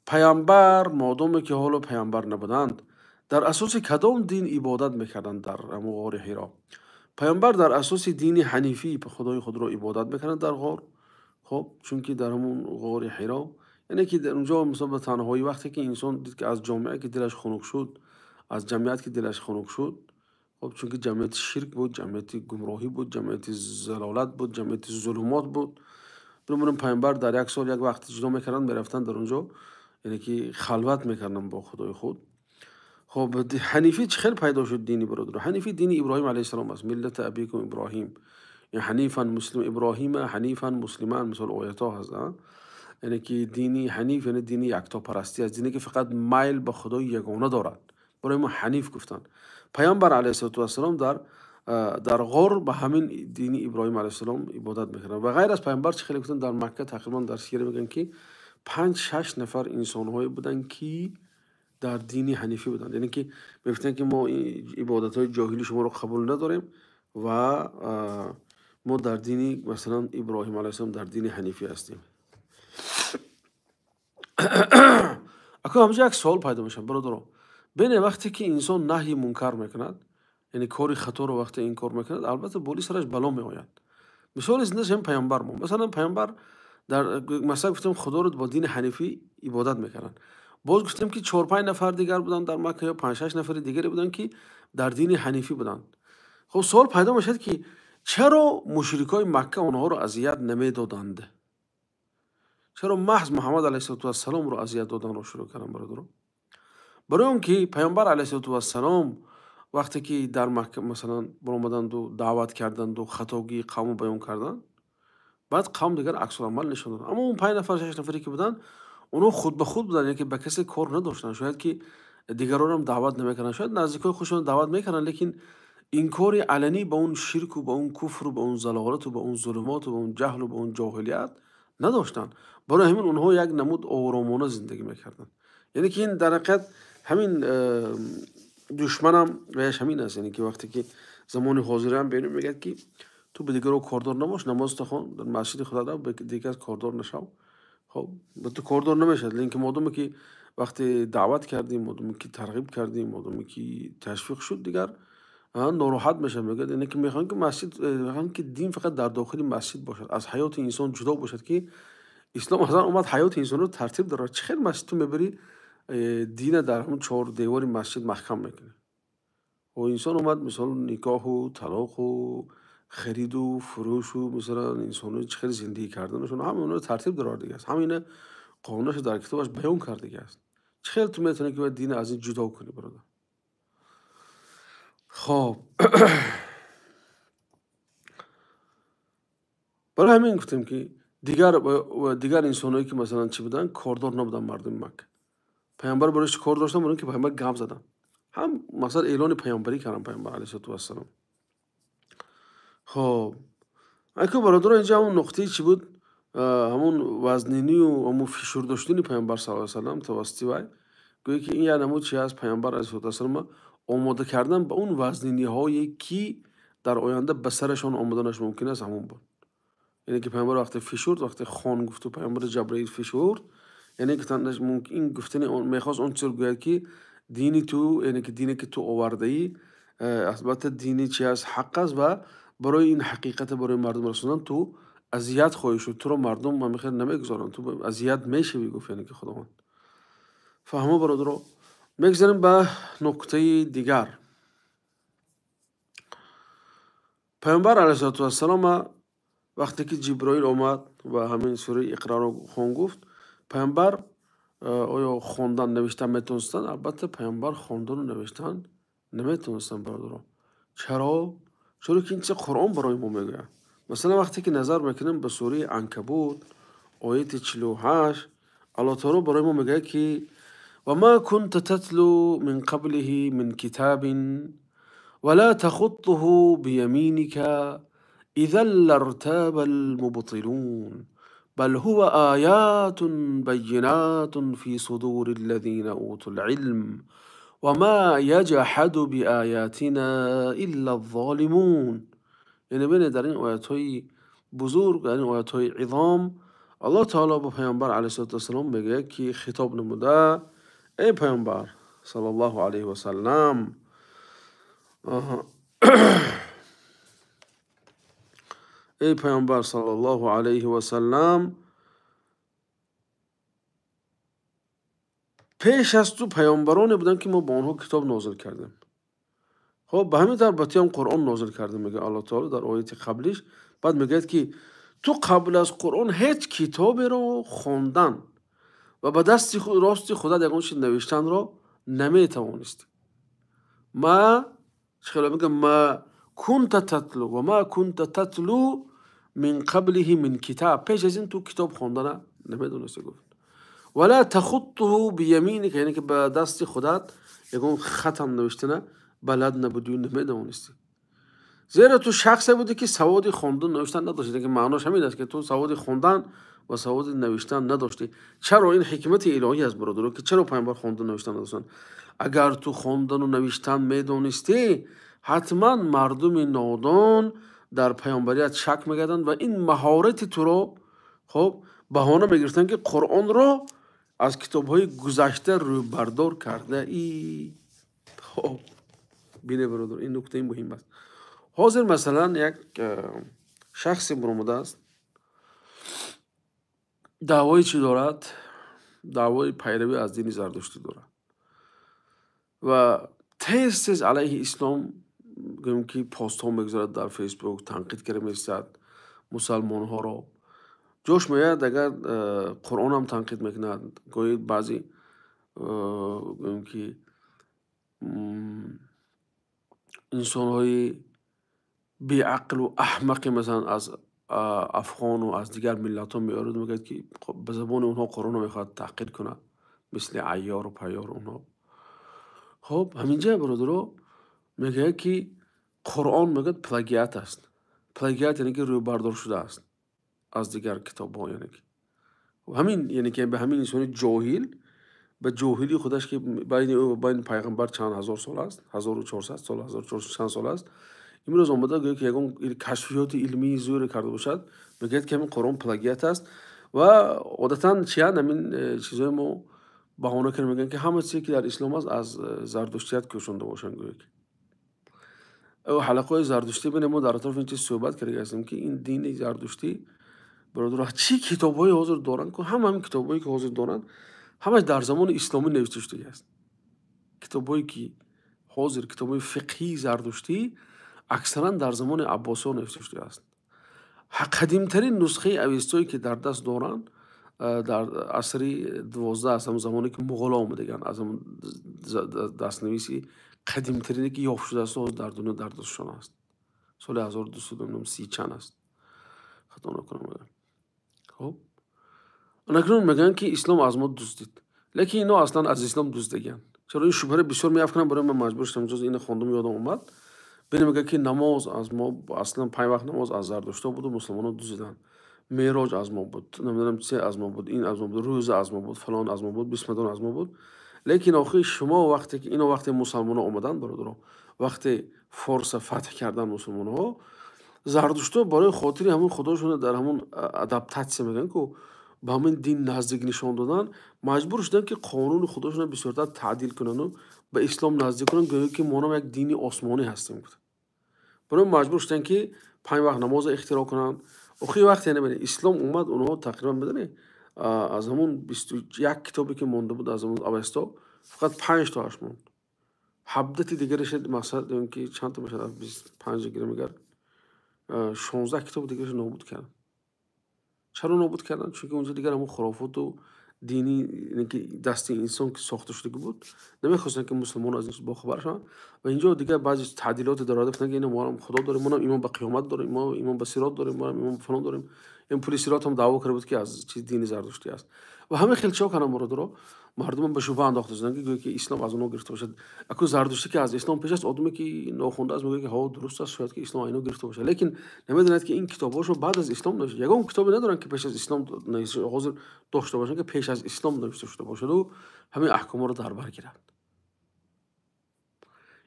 Пайғамбар модоме ки ҳоло пайғамбар набуданд, дар асоси кадом дин ибодат мекарданд дар ҳамон ғори Ҳиро? Пайғамбар дар асоси дини ҳанифӣ худои худро ибодат мекарданд дар ғор. Хуб, чунки дар ҳамон ғори Ҳиро, яъне ки дар онҷо масалан ба танҳоӣ вақте ки инсон дид, ки аз ҷомеа ки дилаш хунук шуд, аз ҷамъият ки дилаш хунук шуд, хуб, чунки ҷамъияти ширк буд, ҷамъияти гумроҳӣ буд, ҷамъияти залолат буд, ҷамъияти зулумот буд. Бинобар ин паёмбар дар як сол як вақт ҷудо мекарданд, мерафтанд дар онҷо, яъне ки халват мекарданд бо Худои худ. Хуб, ҳанифӣ чӣ хел пайдо шуд дини бародар? Ҳанифӣ дини Иброҳим алайҳиссалом аст. Миллата абикум Иброҳим. Ҳанифан муслим Иброҳим, ҳанифан муслиман, мисол оятҳо ҳаст, яъне ки дини ҳаниф, яъне дини яктопарастӣ аст, дине ки фақат майл ба Худои ягона дорад. Барои мо ҳаниф гуфтанд. Паёмбар алайҳиссалоту вассалом дар ғор ба ҳамин дини Иброҳим алайҳиссалом ибодат мекарданд. Ва ғайр аз паёмбар чӣ хеле гуфтанд, дар Макка тақрибан дар сира мегӯянд ки 5-6 нафар инсонҳое буданд ки дар дини ҳанифӣ буданд, яъне ки мегуфтанд ки мо ибодатҳои ҷоҳилии шуморо қабул надорем ва мо дар дини масалан Иброҳим алайҳиссалом дар дини ҳанифӣ ҳастем. Акун ҳамҷо як савол пайдо мешавад бародарон. Бинед, вақте ки инсон наҳйи мункар мекунад, яъне кори хаторо вақте инкор мекунад, албатта болои сараш бало меояд. Мисоли зиндаш ҳам паёмбар мо. Масалан паёмбар дар масалан гуфтем Худоро бо дини ҳанифӣ ибодат мекарданд. Боз гуфтем ки 4-5 нафар дигар буданд дар Макка ё 5-6 нафари дигаре буданд ки дар дини ҳанифӣ буданд. Хуб, савол пайдо мешавад ки чаро мушрикони Макка онҳоро азият намедоданд? Чаро маҳз Муҳаммад алайҳиссалоту вассаломро азият доданро шурӯъ карданд бародарон? Барои он ки паёмбар алайҳиссалоту вассалом вақте ки дар Макка масалан баромаданду даъват карданду хатогии қавмро баён карданд, баъд қавм дигар аксуламал нишон доданд. Аммо он 5 нафар 6 нафаре ки буданд, онҳо худ ба худ буданд, яъне ки ба касе кор надоштанд. Шояд ки дигаронам даъват намекарданд, шояд наздикои худшон даъват мекарданд, лекин инкори аланӣ ба он ширку ба он куфру ба он залолату ба он зулумоту ба он ҷаҳлу ба он ҷоҳилият надоштанд. Барои ҳамин онҳо як намуд оромона зиндагӣ мекарданд. Яъне ки ин дар ҳақиқат ҳамин душманам ваяш ҳамин аст. Яъне ки вақте ки замони ҳозираам бинем, мегӯяд ки ту ба дигарон кордор набош, намозта хон, дар масҷиди худо рав, ба дигар кордор нашав. Хоб, ба ту кордор намешавад. Лекин модоме ки вақте даъват кардем, модоме ки тарғиб кардем, модоме ки ташвиқ шуд, дигар нороҳат мешавад. Мегӯяд яъне ки мехоҳанд ки масҷид, мехоҳанд ки дин фақат дар дохили масҷид бошад, аз ҳаёти инсон ҷудо бошад, ки ислом аслан омад ҳаёти инсонро тартиб дорад. Чӣ хел масҷид ту мебарӣ, дина дар ҳамон 4 девори масҷид маҳкам мекунӣ? О инсон омад мисол никоҳу талоқу хариду фурӯшу масалан инсоно чӣ хел зиндагӣ карданашон, ҳама онҳоро тартиб даровардагӣ аст, ҳама ина қонунашро дар китобаш баён кардагӣ аст. Чӣ хел ту метавонӣ ки бояд дина аз ин ҷудо кунӣ бародар? Хоб, барои ҳамин гуфтем ки дигар инсонҳое ки масалан чӣ буданд, кордор набуданд мардуми Макка. Паёмбар барои чӣ кор доштанд? Барои ин ки паёмбар гап заданд, ҳам масалан эълони паёмбарӣ карданд паёмбар алайҳиссалоту вассалом. Хоб, аку бародарон, инҷо ҳамон нуқтаи чӣ буд? Ҳамон вазнинию ҳамон фишур доштани паёмбар саллаллоҳу алайҳи васаллам тавассути вай, гӯё ки ин як намуд чи аст? Паёмбар алайҳиссалоту вассалом омода кардан ба он вазниниҳое ки дар оянда ба сарашон омаданаш мумкин аст, ҳамон буд. Яъне ки паёмбар вақте фишурд, вақте хон гуфту паёмбар Ҷабраил фишурд, яъне ки ин гуфтани он мехост он чизро гӯяд ки дини ту, яъне ки дине ки ту овардаӣ, албатта дини чи аст? Ҳақ аст ва барои ин ҳақиқата барои мардум расондан ту азият хоҳӣ шуд, туро мардум ҳамин хел намегузоранд, ту азият мешавӣ, гуфт яъне ки Худованд. Фаҳмо бародаро, мегзарем ба нуқтаи дигар. Паёмбар алайҳиссалоту вассалом вақте ки Ҷиброил омад ва ҳамин сураи Иқраро хон гуфт, паёмбар оё хондан навиштан метавонистанд? Албатта паёмбар хондану навиштан наметавонистанд бародаро. Чаро? Чаро ки ин чиз Қуръон барои мо мегӯяд. Масалан вақте ки назар мекунем ба сураи Анкабут ояти 48, Аллоҳ таоло барои мо мегӯяд ки ва ма кунта татлу мин қаблиҳи мин китабин ва ла тахуттуҳу бияминика изан лартаба алмубтилун бал ҳува оятун байинатун фи судури аллазина утул илм ва ма яҷҳаду биоятина илла алзолимун. Яъне бинед, дар ин оятҳои бузург, дар ин оятҳои изом Аллоҳ таоло ба паёмбар алайҳиссалоту вассалом мегӯяд ки хитоб намуда: эй паёмбар саллаллоҳу алайҳи васаллам, Эй пайғамбар саллаллоҳу алайҳи васаллам, пеш аз ту паёмбароне буданд, ки мо ба онҳо китоб нозил кардем. Хоб, ба ҳамин тавр ба туям Қуръон нозил кардем, мегӯяд Аллоҳ таоло дар ояти қаблиш. Баъд мегӯяд, ки ту қабл аз Қуръон ҳеҷ китоберо хондан ва ба дасти рости худат ягон чиз навиштанро наметавонистӣ. Ма чӣ хеле мегӯяд, ма кунта татлу ва ма кунта татлу мин қаблиҳи мин китаб. Пеш аз ин ту китоб хондана намедонистӣ, гуфт. Ва ла тахуттуҳу бияминика, яъне ки ба дасти худат ягон хатам навиштана балад набудӣ, намедонистӣ. Зеро ту шахсе будӣ, ки саводи хондан навиштан надоштӣ. Яъне ки маънош ҳамин аст, ки ту саводи хондан ва саводи навиштан надоштӣ. Чаро ин ҳикмати илоҳӣ аст, бародаро, ки чаро пайғамбар хондан навиштан надоштанд? Агар ту хондану навиштан медонистӣ, ҳатман мардуми нодон дар пайғамбарият шак мекарданд ва ин маҳорати туро, хоб, баҳона мегирифтанд, ки Қуръонро аз китобҳои гузашта рӯбардор кардаӣ. Хоб, бинед, бародар, ин нуктаи муҳим аст. Ҳозир масалан як шахсе баромадааст, даъвои чӣ дорад? Даъвои пайравӣ аз дини зардуштӣ дорад ва тез тез алайҳи ислом, гӯем ки, постҳо мегузорад дар Фейсбук, танқид карда меистад мусалмонҳоро. Ҷош меояд, агар Қуръонам танқид мекунад, гоҳе баъзе, гӯем ки, инсонҳои беақлу аҳмақе, масалан, аз афғону аз дигар миллатҳо меорад, мегӯяд, ки ба забони онҳо Қуръонро мехоҳад таҳқир кунад, мисли айёру пайёру онҳо. Хоб, ҳаминҷа, бародаро, мегӯяд, ки Қуръон, мегӯяд, плагиат аст. Плагиат яъне ки рӯбардор шудааст аз дигар китобҳо, яъне ки ҳамин, яъне ки ба ҳамин инсони ҷоҳил, ба ҷоҳилии худаш, ки байни ӯ ва байни пайғамбар чанд ҳазор сол аст, 1400 сол, 1400 чанд сол аст, имрӯз омада, гӯяд, ки ягон кашфиёти илмии зӯре карда бошад, мегӯяд, ки ҳамин Қуръон плагиат аст. Ва одатан чиянд ҳамин чизҳои мо баҳона карда мегӯянд, ки ҳама чизе, ки дар ислом аст, аз зардуштият кӯчонда бошанд, гӯяд ки. Ҳалақаҳои зардуштӣ, бинед, мо дар атрофи ин чиз суҳбат карда ҳастем, ки ин дини зардуштӣ, бародаро, чӣ китобҳое ҳозир доранд, ки ҳама ҳамин китобҳое, ки ҳозир доранд, ҳамаш дар замони исломӣ навишта шудагӣ аст. Китобҳое, ки ҳозир, китобҳои фиқҳии зардуштӣ, аксаран дар замони аббосиҳо навишта шудааст. Қадимтарин нусхаи авестое, ки дар даст доранд, дар асри 12 аст, ҳамон замоне, ки муғулҳо омадаганд, аз ҳамон дастнависи қадимтарине, ки ёфт шудааст, ҳозир дар дунё дар дастшон аст. Соли 1230 чанд аст, хато накунам агар. Хоб, акнун мегӯянд, ки ислом аз мо дуздид, лекин ино аслан аз ислом дуздагианд. Чаро ин шубҳаро бисёр меафканам? Барои ман маҷбур шудам, ҷоз ина хондум, ёдам омад. Бинем, мегӯяд, ки намоз аз мо, аслан панҷ вақт намоз аз зардуштҳо буду мусулмонон дуздиданд. Мероҷ аз мо буд, намедонам чизе аз мо буд, ин аз мо буд, рӯза аз мо буд, фалон аз мо буд, бисмадон аз мо буд. Лекин охир шумо вақте ки ино, вақте мусалмонон омаданд, бародаро, вақте форса фатҳ карданд мусулмонҳо, зардуштҳо барои хотири ҳамон худошонро дар ҳамон адаптатсия мегӯянд ку, ба ҳамин дин наздик нишон додан, маҷбур шуданд, ки қонуни худошонро бисёртар таъдил кунанду ба ислом наздик кунанд, гӯё ки мо як дини осмонӣ ҳастем. Барои маҷбур шуданд, ки панҷ вақт намозро ихтироъ кунанд. Охири вақт, яъне бинед, ислом омад, онҳо тақрибан, медонед, аз ҳамон 21 китобе, ки монда буд аз ҳамон авесто, фақат панҷ тоаш монд. 17-ти дигараш, мақсад, ки чанд то мешавад, 25 гирем агар, 16 китоби дигараш нобуд карданд. Чаро нобуд карданд? Чунки онҷо дигар ҳамон хурофоту динӣ, ки дасти инсон ки сохта шудагӣ буд, намехостанд, ки мусулмонон аз ин чиз бохабар шаванд. Ва инҷо дигар баъзе таъдилоте дароварда, гуфтанд, ки ина мо ҳам худо дорем, мо ҳам имон ба қиёмат дорем, мо имон ба сирот дорем, мо ҳам имон ба фалон дорем. Ин пули сирот ҳам даъво карда буд, ки аз чиз дини зардуштӣ аст. Ва ҳамин хел чиҳо карданд, бародаро, мардумро ба шубҳа андохта шуданд, ки гӯё ки ислом аз онҳо гирифта бошад. Аку зардуштӣ, ки аз ислом пеш аст, одаме, ки нохонда аст, мегӯяд, ки ҳо, дуруст аст, шояд ки ислом аз инҳо гирифта бошад, лекин намедонад, ки ин китобҳошо баъд аз ислом навишта. Ягон китобе надоранд, ки пеш аз ислом ҳозир дошта бошанд, ки пеш аз ислом навишта шуда бошаду ҳамин аҳкомҳоро дар бар гирад.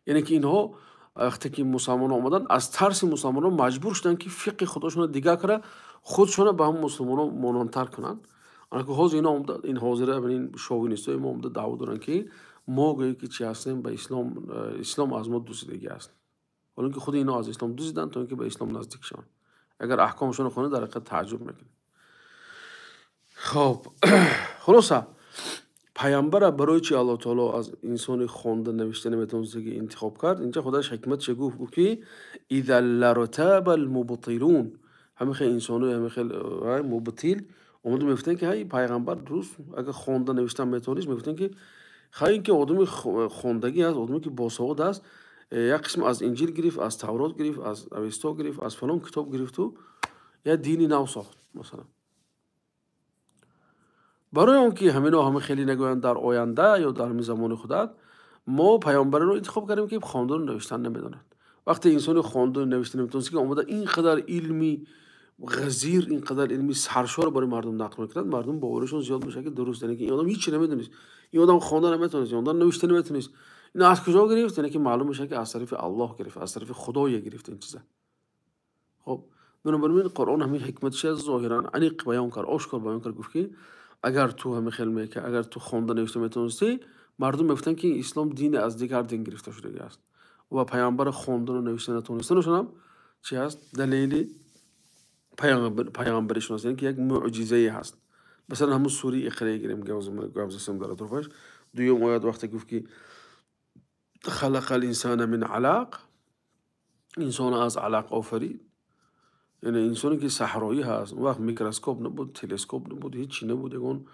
Яъне ки инҳо вақте ки мусалмонон омаданд, аз тарси мусалмонон маҷбур шуданд, ки фиқҳи худошонро дигар карда, худшонро ба ҳамон мусулмонон монандтар кунанд. Анаки ҳозир ино омада, ин ҳозира ин шовинистҳои мо омада даъво доранд, ки мо гӯё ки чӣ ҳастем, ба ислом, ислом аз мо дуздидагӣ аст, ҳоло ки худи ино аз ислом дуздиданд, то ин ки ба ислом наздик шаванд. Агар аҳкомшонро хонед, дар ҳақиқат таъҷуб мекунед. Хоб, хулоса, паямбара барои чи Аллоҳ таоло аз инсони хонда навишта наметавонистагӣ интихоб кард? Инҷа худаш ҳикматше гуфт, гуфт ки иза лартаба алмубтилун, ҳамин хел инсоно, ҳамин хел мубтил омада мегуфтанд, ки ҳай пайғамбар дуруст, агар хонда навишта метавонист, мегуфтанд, ки хай ин ки одами хондагӣ аст, одаме ки босавод аст, як қисм аз Инҷил гирифт, аз Таврот гирифт, аз Авесто гирифт, аз фалон китоб гирифту як дини нав сохт, масалан. Барои он ки ҳамино ҳама хеле нагӯянд дар оянда ё дар ҳамин замони худат, мо паёмбареро интихоб кардем, ки хондану навиштан намедонад. Вақте инсони хондану навишта наметавонист, ки омада ин қадар илми ғазир, ин қадар илми саршор барои мардум нақл мекунад, мардум боваришон зиёд мешавад, ки дуруст, яъне ки ин одам ҳеч намедонист, ин одам хонда наметавонист, ин одам навишта наметавонист. Ин аз куҷо гирифт? Яъне ки маълум мешавад, ки аз тарафи Аллоҳ гирифт, аз тарафи Худое гирифт ин чиза. Хоб, бинобар ин Қуръон ҳамин ҳикматша зоҳиран аниқ баён кард, ошкор баён кард, гуфт ки агар ту ҳамин хел мекард, агар ту хонда навишта метавонистӣ, мардум мегуфтанд, ки ислом дини аз дигар дин гирифта шудагӣ аст ва паёмбар хондану навишта натавонистанашон ҳам чи ҳаст? Далели паёмбаришон аст, яъне ки як мӯъҷизае ҳаст. Масалан, ҳамун сураи Иқра гирем, гап засем дар атрофаш. Дуюм оят вақте гуфт, ки халақал инсана мин алақ, инсонро аз алақ офарид, яъне инсоне ки саҳроӣ ҳаст, он вақт микроскоп набуд, телескоп набуд, ҳеҷ чи набуд, ягон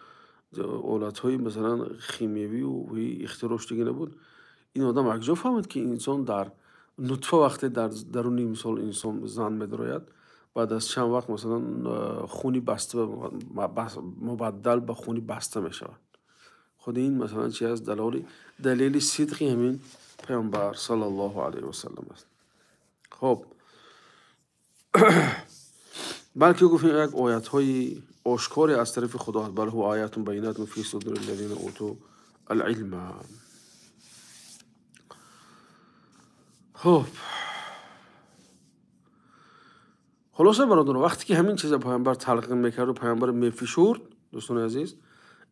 олатҳои масалан химиявию ихтироъ шудагӣ набуд. Ин одам аз куҷо фаҳмид, ки инсон дар нутфа вақте дар даруни мисол инсон зан медарояд, баъд аз чанд вақт масалан хуни баста мубаддал ба хуни баста мешавад. Худи ин масалан чи аст? Далели сидқи ҳамин паёмбар саллаллоҳу алайҳи васаллам аст. Хоб, балки гуфт як оятҳои ошкоре аз тарафи Худо аст, бал ҳува оятун байинатун фи судури аллазина уту алилма. Хоб, хулоса бародарон, вақте ки ҳамин чиза паёмбар талқин мекарду паёмбар мефишурд, дӯстони азиз,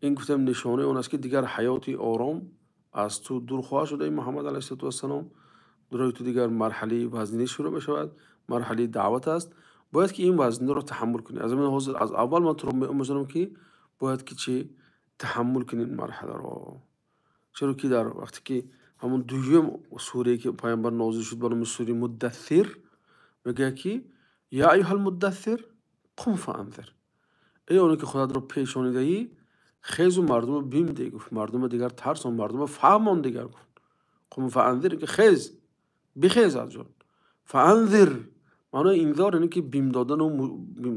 ин гуфтам нишонаи он аст, ки дигар ҳаёти ором аз ту дур хоҳад шуд, эй Муҳаммад алайҳиссалоту вассалом. Барои ту дигар марҳалаи вазнинӣ шурӯъ мешавад, марҳалаи даъват аст. Бояд ки ин вазниро таҳаммул кунӣ. Аз ҳамин ҳозир, аз аввал ман туро меомӯзонам, ки бояд ки чӣ таҳаммул кунӣ ин марҳаларо. Чаро ки дар вақте ки ҳамун дуюм сурае ки паёмбар нозил шуд ба номи сураи Муддассир, мегӯяд, ки я айюҳал муддассир қум фаанзир, эй оне ки худатро пешонидаӣ, хезу мардумро бим деҳ, гуфт, мардумро дигар тарсон, мардумро фаҳмон дигар, гуфт. Қум фаанзир, ки хез, бихез аз ҷон. Фаанзир маънои инзор, яъне ки бим додану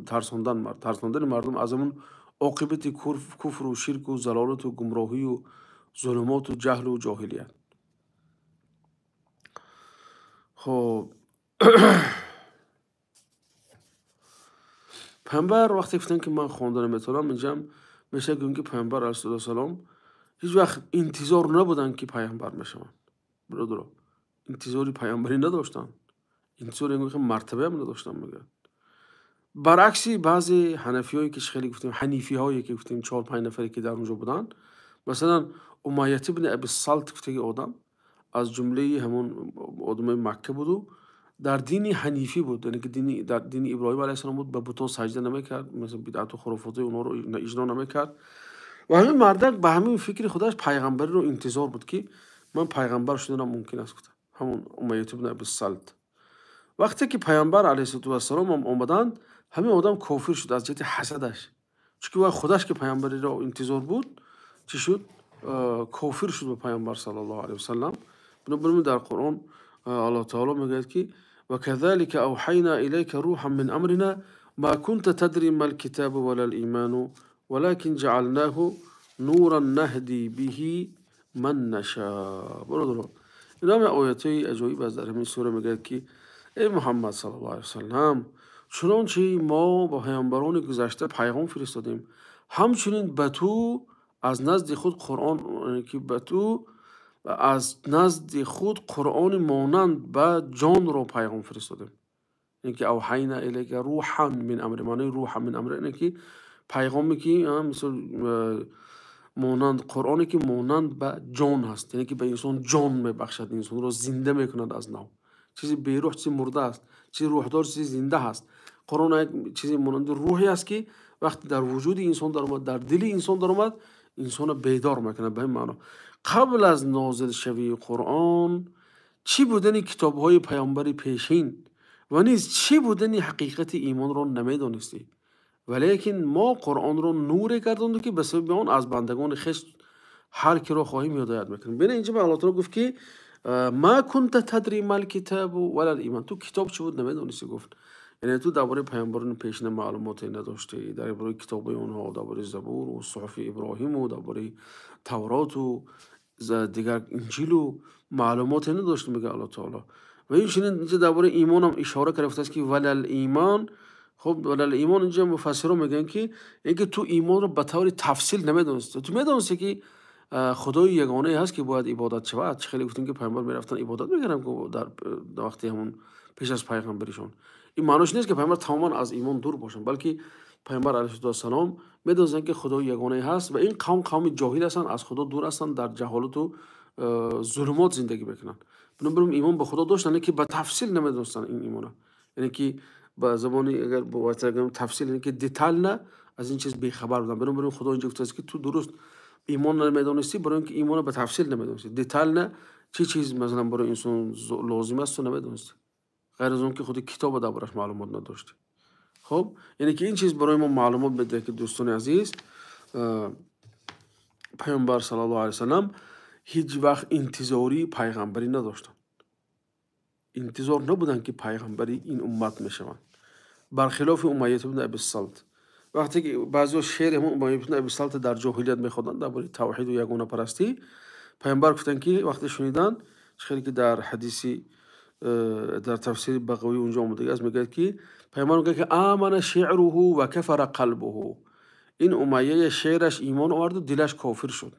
тарсондан, тарсондани мардум аз ҳамун оқибати куфру ширку залолату гумроҳию зулумоту ҷаҳлу ҷоҳилият. Хоб, паёмбар вақте гуфтанд, ки ман хонда наметавонам, инҷам мешавад гӯем, ки паёмбар алайҳиссалоту вассалом ҳеҷ вақт интизор набуданд, ки паёмбар мешаванд. Бародаро, интизори паёмбарӣ надоштанд, интизори ягон мартабаам надоштанд, мегӯяд. Баръакси баъзе ҳанафиҳое ки хеле гуфтем, ҳанифиҳое ки гуфтем, 4-5 нафаре ки дар онҷо буданд, масалан Умайят ибни Аби Салт гуфтаги одам аз ҷумлаи ҳамон одамои Макка буду дар дини ҳанифӣ буд, яъне ки дар дини Иброҳим алайҳиссалом буд, ба бутон саҷда намекард, масалан бидъату хурофоти онҳоро иҷро намекард. Ва ҳамин мардак ба ҳамин фикри худаш пайғамбариро интизор буд, ки ман пайғамбар шуданам мумкин аст, гуфта ҳамон Умайят ибни Аби Салт. Вақте ки пайғамбар алайҳиссалоту вассалом ҳам омаданд, ҳамин одам кофир шуд аз ҷиҳати ҳасадаш, чунки вай худаш ки пайғамбариро интизор буд, чӣ шуд? Кофир шуд ба пайғамбар саллаллоҳу алайҳи васаллам. Бинобар ин дар Қуръон Аллоҳ таоло мегӯяд, ки ваказалика авҳайна илайка руҳан мин амрина ма кунта тадри мал китабу валал иману валакин ҷаалнаху нуран наҳди биҳи ман наша. Бародарон, ин ҳама оятҳои аҷоиб аст дар ҳамин сура. Мегӯяд, ки эй Муҳаммад саллаллоҳу алайҳи васаллам, чунончи мо ба паёмбарони гузашта пайғом фиристодем, ҳамчунин ба ту аз назди худ Қуръон, ки ба ту аз назди худ Қуръони монанд ба ҷонро пайғом фиристодем. Яъне ки авҳайна илайка руҳан мин амри, маънои руҳан мин амри яъне ки пайғоме ки мисол монанд Қуръоне ки монанд ба ҷон ҳаст, яъне ки ба инсон ҷон мебахшад, инсонро зинда мекунад аз нав. Чизи берӯҳ чизи мурда аст, чизи рӯҳдор чизи зинда ҳаст. Қуръон як чизе монанди рӯҳе аст, ки вақте дар вуҷуди инсон даромад, дар дили инсон даромад, инсонро бедор мекунад. Ба ин маъно қабл аз нозил шудани Қуръон чӣ будани китобҳои паёмбари пешин ва низ чӣ будани ҳақиқати имонро намедонистӣ, валекин мо Қуръонро нуре гардондем, ки ба сабаби он аз бандагони хеш ҳар киро хоҳем ҳидоят мекунем. Бубин, инҷо Аллоҳи таъоло гуфт, ки ма кунта тадри мал китобу валал имон, ту китоб чӣ буд намедонистӣ, гуфт. Яъне ту дар бораи паёмбарони пешин маълумоте надоштӣ, дар бораи китобҳои онҳо, дар бораи Забур ва Суҳуфи Иброҳим ва дар бораи Таврот ва дигар Инҷил маълумоте надоштӣ, мегӯяд Аллоҳи таъоло. Ва ҳамчунин инҷо дар бораи имон ҳам ишора кардааст, ки валал имон. Хуб, валал имон инҷо муфассирон мегӯянд, ки инки ту имонро ба таври тафсил намедонистӣ. Ту медонистӣ, ки Худои ягонае ҳаст, ки бояд ибодат шавад. Чӣ хеле гуфтем, ки паёмбар мерафтанд ибодат мекарданд дар вақти ҳамон пеш аз паёмбариашон. Ин маъноаш нест, ки паёмбар тамоман аз имон дур бошанд, балки паёмбар алайҳиссалом медонистанд, ки Худои ягонае ҳаст ва ин қавм қавми ҷоҳил ҳастанд, аз Худо дур ҳастанд, дар ҷаҳолат ва зулумот зиндагӣ мекунанд. Бинобар ин имон ба Худо доштанд, лекин ба тафсил намедонистанд ин имонро. Яъне ки ба забоне агар бо тафсил, яъне ки детально аз ин чиз бехабар буданд. Бинобар ин Худо инҷо гуфтааст, ки ту дуруст имонро намедонистӣ, барои инки имонро ба тафсил намедонистӣ. Детально чӣ чиз масалан барои инсон лозим аст, ту намедонистӣ. Ғайр аз он ки худи китоб дар бораш маълумот надоштӣ. Хуб, яъне ки ин чиз барои мо маълумот медиҳад, ки дӯстони азиз, паёмбар саллаллоҳу алайҳи васаллам ҳеҷ вақт интизори паёмбарӣ надоштанд. Интизор набуданд, ки паёмбари ин уммат мешаванд. Бархилофи Умайя ибн Аби Салт. Вақте ки баъзеҳо шеъри ҳамон Умайя ибн Аби Салт дар ҷоҳилият мехонданд дар бораи тавҳид ва ягонапарастӣ, паёмбар гуфтанд, ки вақте шуниданд, хеле ки дар ҳадиси дар тафсири Бағавӣ онҷо омадааст, мегӯяд, ки паёмбар мегӯяд, ки амана шиъруҳу ва кафара қалбуҳу. Ин Умайя шеъраш имон овард ва дилаш кофир шуд.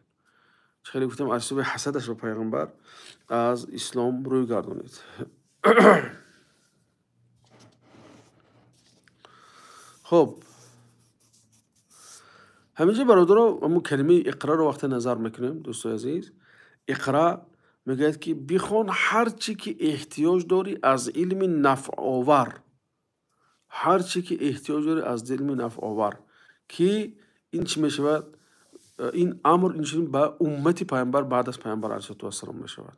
Хеле гуфтам, аз сабаби ҳасадаш ба паёмбар аз ислом рӯй гардонид. Хуб, ҳаминҷо бародарон, ҳамон калимаи иқроро вақте назар мекунем, дӯстони азиз, иқро мегӯяд, ки бихон ҳар чӣ ки эҳтиёҷ дорӣ аз илми нафъовар, ҳар чӣ ки эҳтиёҷ дорӣ аз илми нафъовар, ки ин чӣ мешавад? Ин амр инчунин ба уммати паёмбар баъд аз паёмбар алайҳиссалоту вассалом мешавад.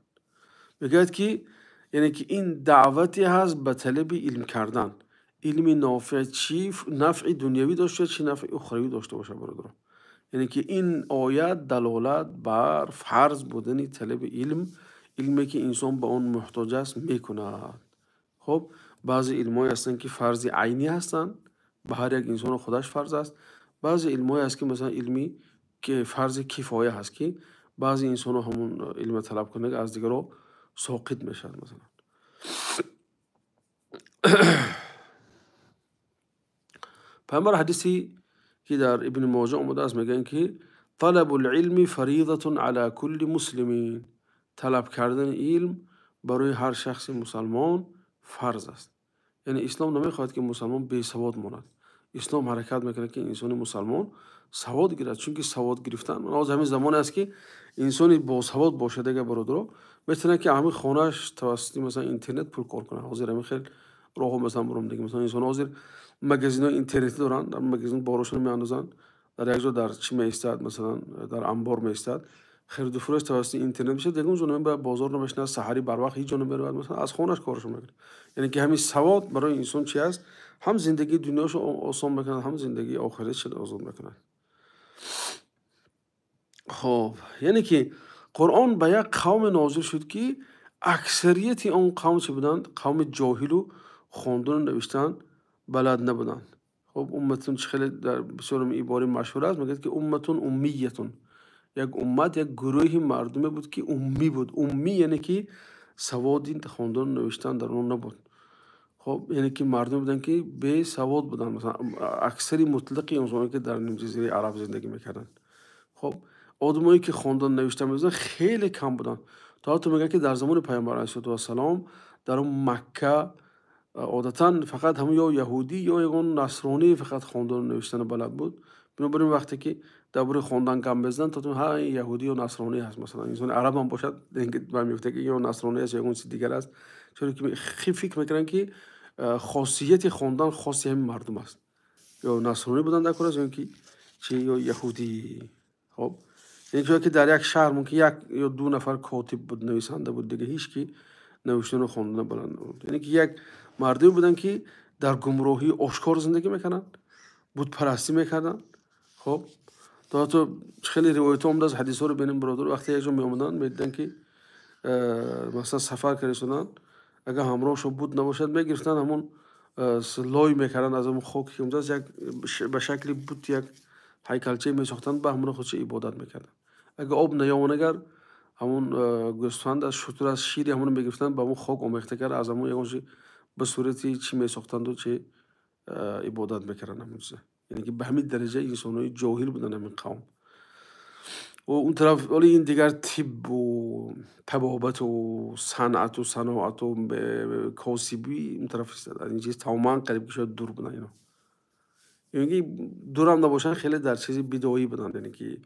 Мегӯяд, ки яъне ки ин даъвате ҳаст ба талаби илм кардан. Илми нофеъ чӣ нафъи дунявӣ дошта бошад, чӣ нафъи ухравӣ дошта бошад, бародарон. Яъне ки ин оят далолат бар фарз будани талаби илм, илме ки инсон ба он муҳтоҷ аст мекунад. Хуб, баъзе илмҳое ҳастанд, ки фарзи айнӣ ҳастанд, ба ҳар як инсон худаш фарз аст. Баъзе илмҳое ҳаст, ки масалан илме ки фарзи кифоя ҳаст, ки баъзе инсонҳо ҳамон илмро талаб кунанд, аз дигарон соқит мешавад масалан. Паёмбар ҳадисе ки дар Ибни Моҷа омадааст, мегӯянд, ки талабул илми фаризатун ала кулли муслимин. Талаб кардани илм барои ҳар шахси мусалмон фарз аст. Яъне ислом намехоҳад, ки мусалмон бесавод монад. Ислом ҳаракат мекунад, ки инсони мусалмон савод гирад, чунки савод гирифтан ҳозир ҳамин замоне аст, ки инсони босавод бошад, агар бародаро метавонад, ки ҳамин хонааш тавассути масалан интернет пул кор кунад. Ҳозир ҳамин хел роҳҳо масалан буром дига, масалан инсон ҳозир магазинҳои интернетӣ доранд, дар магазин борашонро меандозанд, дар як ҷо дар чӣ меистад, масалан дар анбор меистад, хариду фурӯш тавассути интернет мешавад, ягон ҷо намебарад, бозор намешинад, саҳари барвақт ҳеҷ ҷо намебарад, масалан аз хонааш корашро мекунад. Яъне ки ҳамин савод барои инсон чӣ аст? Ҳам зиндагии дунёшро осон мекунад, ҳам зиндагии охиратшро осон мекунад. Хуб, яъне ки Қуръон ба як қавме нозил шуд, ки аксарияти он қавм чӣ буданд? Қавми ҷоҳилу хондану навиштан балад набуданд. Хуб, умматун чӣ хеле дар бисёр ибораи машҳур аст, мегӯяд, ки умматун уммиятун. Як уммат, як гурӯҳи мардуме буд, ки уммӣ буд. Уммӣ яъне ки саводи хондану навиштан дар он набуд. Хуб, яъне ки мардуме буданд, ки бесавод буданд. Масалан, аксари мутлақи инсоне, ки дар нимҷазираи араб зиндагӣ мекарданд. Хуб, одамое ки хондану навиштан медонистанд хеле кам буданд. То ҳатто мегӯянд, ки дар замони паёмбар алайҳиссалоту вассалом дар он Макка одатан фақат ҳамон ё яҳудӣ ё ягон насронӣ фақат хондану навиштанро балад буд. Бинобар ин вақте ки дар бораи хондан гап мезананд, то ҳа ин яҳудӣ ё насронӣ ҳаст, масалан инсони араб ҳам бошад, ба мегуфта, ки ё насронӣ аст ё ягон чизи дигар аст, чунки фикр мекунанд, ки Хосияти хондан хоси ҳамин мардум аст. Ё насронӣ будан дар кор аст, ё ки чи, ё яҳудӣ. Хоб, яъне ҷое ки дар як шаҳр мумкин як ё ду нафар котиб буд, нависанда буд, дигар ҳеч ки навиштану хондан баланд набуд. Яъне ки як мардуме буданд, ки дар гумроҳии ошкор зиндагӣ мекарданд, бутпарастӣ мекарданд. Хоб, то ҳатто хеле ривоятҳо омадааст, ҳадисҳоро бинем, бародар, вақте як ҷо меомаданд, медиданд, ки масалан сафар карда истоданд, агар ҳамроҳшон буд набошад, мегирифтанд ҳамон лой мекарданд аз ҳамон хоке ки омадааст, як ба шакли бут як ҳайкалча месохтанд, ба ҳамон худша ибодат мекарданд. Агар об наёванд, агар ҳамон гӯсфанд аз шутур аз шири ҳамонро мегирифтанд, ба ҳамон хок омехта карда, аз ҳамон ягон чиз ба сурати чӣ месохтанду чи ибодат мекарданд ҳамон чиза. Яъне ки ба ҳамин дараҷа инсонҳои ҷоҳил буданд ҳамин қавм. Ва он тараф вале ин дигар тиббу табобату санъату саноату косибӣ он тараф истод. Аз ин чиз тамоман қариб ки шояд дур буданд ино. Яъне ки дурам набошанд, хеле дар чизи бидоӣ буданд, яъне ки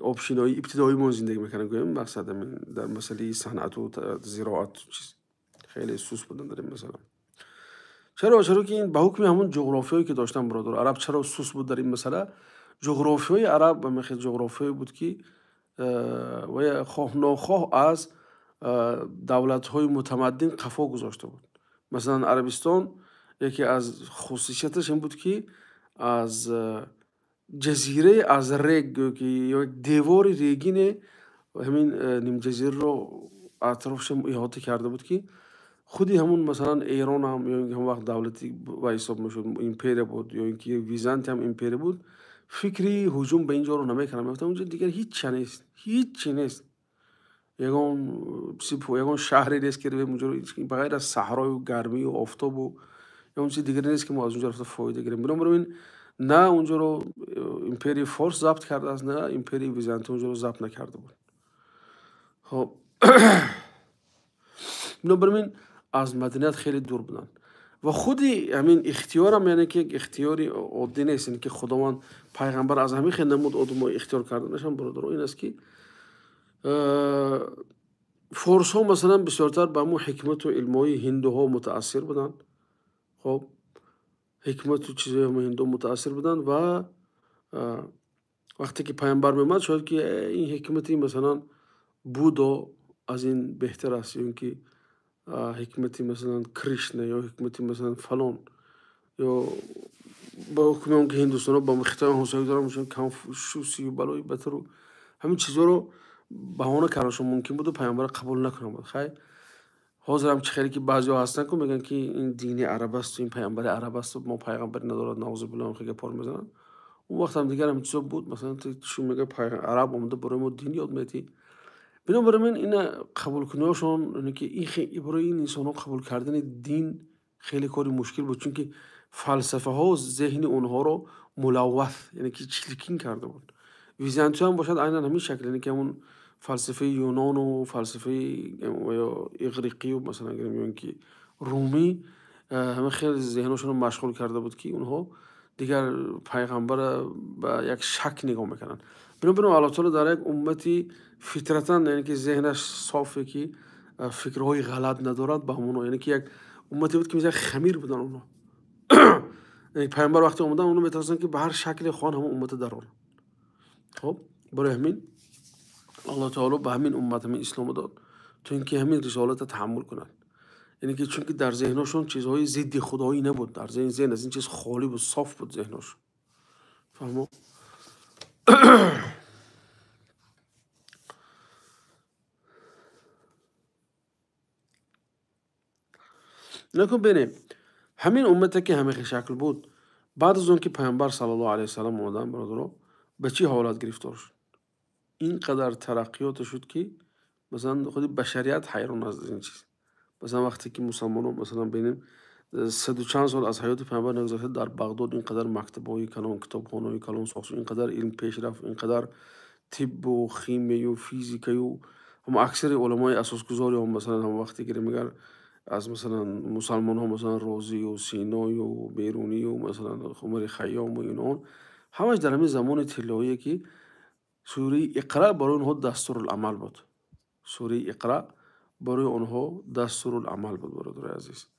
обшинои ибтидоӣ мо зиндагӣ мекарданд, гӯем, мақсад ҳамин дар масъалаи санъату зироат чиз хеле сус буданд дар ин масъала. Чаро? Чаро ки ин ба ҳукми ҳамон ҷуғрофиёе ки доштанд, бародар, араб чаро сус буд дар ин масъала? Ҷуғрофиёи араб ҳамин хел ҷуғрофиёе буд, ки ва хоҳ нохоҳ аз давлатҳои мутамаддин қафо гузошта буд. Масалан, Арабистон яке аз хусусияташ ин буд, ки аз ҷазираи аз рег, гӯё ки ё девори регине ҳамин нимҷазираро атрофаш иҳота карда буд, ки худи ҳамун масалан Эрон ҳам, ё ин ки ҳамон вақт давлати ба ҳисоб мешуд, империя буд, ё ин ки Византия ҳам империя буд, фикри ҳуҷум ба ин ҷоро намекарданд. Мегуфтанд, онҷо дигар ҳеч чиз нест, ҳеч чиз нест, ягон шаҳре нест, ки равем онҷоро, ба ғайр аз саҳрою гармию офтобу ягон чизи дигаре нест, ки мо аз онҷо рафта фоида гирем. Бинобар ин на онҷоро империяи Форс забт кардааст, на империяи Византия онҷоро забт накарда буд. Хоб, бинобар ин аз маданият хеле дур буданд. Ва худи ҳамин ихтиёрам, яъне ки як ихтиёри оддӣ нест, яъне ки Худованд пайғамбар аз ҳамин хел намуд одамҳо ихтиёр карданашам, бародаро, ин аст, ки форсҳо масалан бисёртар ба ҳамон ҳикмату илмҳои ҳиндуҳо мутаассир буданд. Хоб, ҳикмату чизҳои ҳамон ҳинду мутаассир буданд ва вақте ки пайғамбар меомад, шояд ки ин ҳикмати масалан Будо аз ин беҳтар аст, ё ин ки ҳикмати масалан Кришна ё ҳикмати масалан фалон, ё ба ҳукми он ки ҳиндустонҳо ба Хитой ҳамсоягӣ доранд, масалан Конфушсию балои батару ҳамин чизҳоро баҳона карданашон мумкин буду пайғамбарро қабул накунанд буд. Хай, ҳозир ҳам чӣ хеле ки баъзеҳо ҳастанд, ку мегӯянд, ки ин дини араб аст, ин пайғамбари араб аст, мо пайғамбаре надорад, наузубиллоҳ, хеле гапҳоро мезананд. Он вақт ҳам дигар ҳамин чизҳо буд. Масалан, ту чӣ мегӯяд, араб омада барои мо дин ёд медиҳӣ. Бинобар ин ина қабулкуниҳошон, яъне ки ин барои ин инсонҳо қабул кардани дин хеле кори мушкил буд, чунки фалсафаҳо зеҳни онҳоро мулавваth, яъне ки чилкин карда буд. Византия ҳам бошад айнан ҳамин шакл, яъне ки ҳамон фалсафаи юнону фалсафаи ё иғриқию масалан гирем, ё ин ки румӣ, ҳамин хеле зеҳношонро машғул карда буд, ки онҳо дигар пайғамбарро ба як шак нигоҳ мекарданд. Бинобар ин Аллоҳ таоло дар як уммати фитратан, яъне ки зеҳнаш софе, ки фикрҳои ғалат надорад, ба ҳамонҳо, яъне ки як уммате буд, ки мисли як хамир буданд онҳо. Яъне пайғамбар вақте омаданд, онҳо метавонистанд, ки ба ҳар шакле хоҳанд ҳамон уммата дароранд. Хоб, барои ҳамин Аллоҳ таоло ба ҳамин уммат ҳамин исломро дод, то ин ки ҳамин рисолатро таҳаммул кунанд. Яъне ки чунки дар зеҳношон чизҳои зидди худоӣ набуд, дар зеҳн аз ин чиз холӣ буд, соф буд зеҳношон. Фаҳмо? Накун бинем, ҳамин уммате ки ҳамин шакл буд, баъд аз он ки пайғамбар саллаллоҳу алайҳи васаллам омаданд, бародаро, ба чӣ ҳолат гирифтор шуд? Ин қадар тараққиёте шуд, ки масалан худи башарият ҳайрон аст аз ин чиз. Масалан вақте ки мусалмонон, масалан бинем, саду чанд сол аз ҳаёти пайғамбар нагузашта, дар Бағдод ин қадар мактабҳои калон, китобхонаҳои калон сохта шуд, ин қадар илм пеш рафт, ин қадар тиббу химияю физикаю ҳам аксари уламои асосгузори он, масалан ҳам вақте ки мегар аз масалан мусалмонҳо, масалан Розию Синою Берунию масалан Умари Хайёму инон ҳамаш дар ҳамин замони тиллоие, ки сураи Иқра барои онҳо дастуруламал буд. Сураи Иқра барои онҳо дастуруламал буд, бародарои азиз.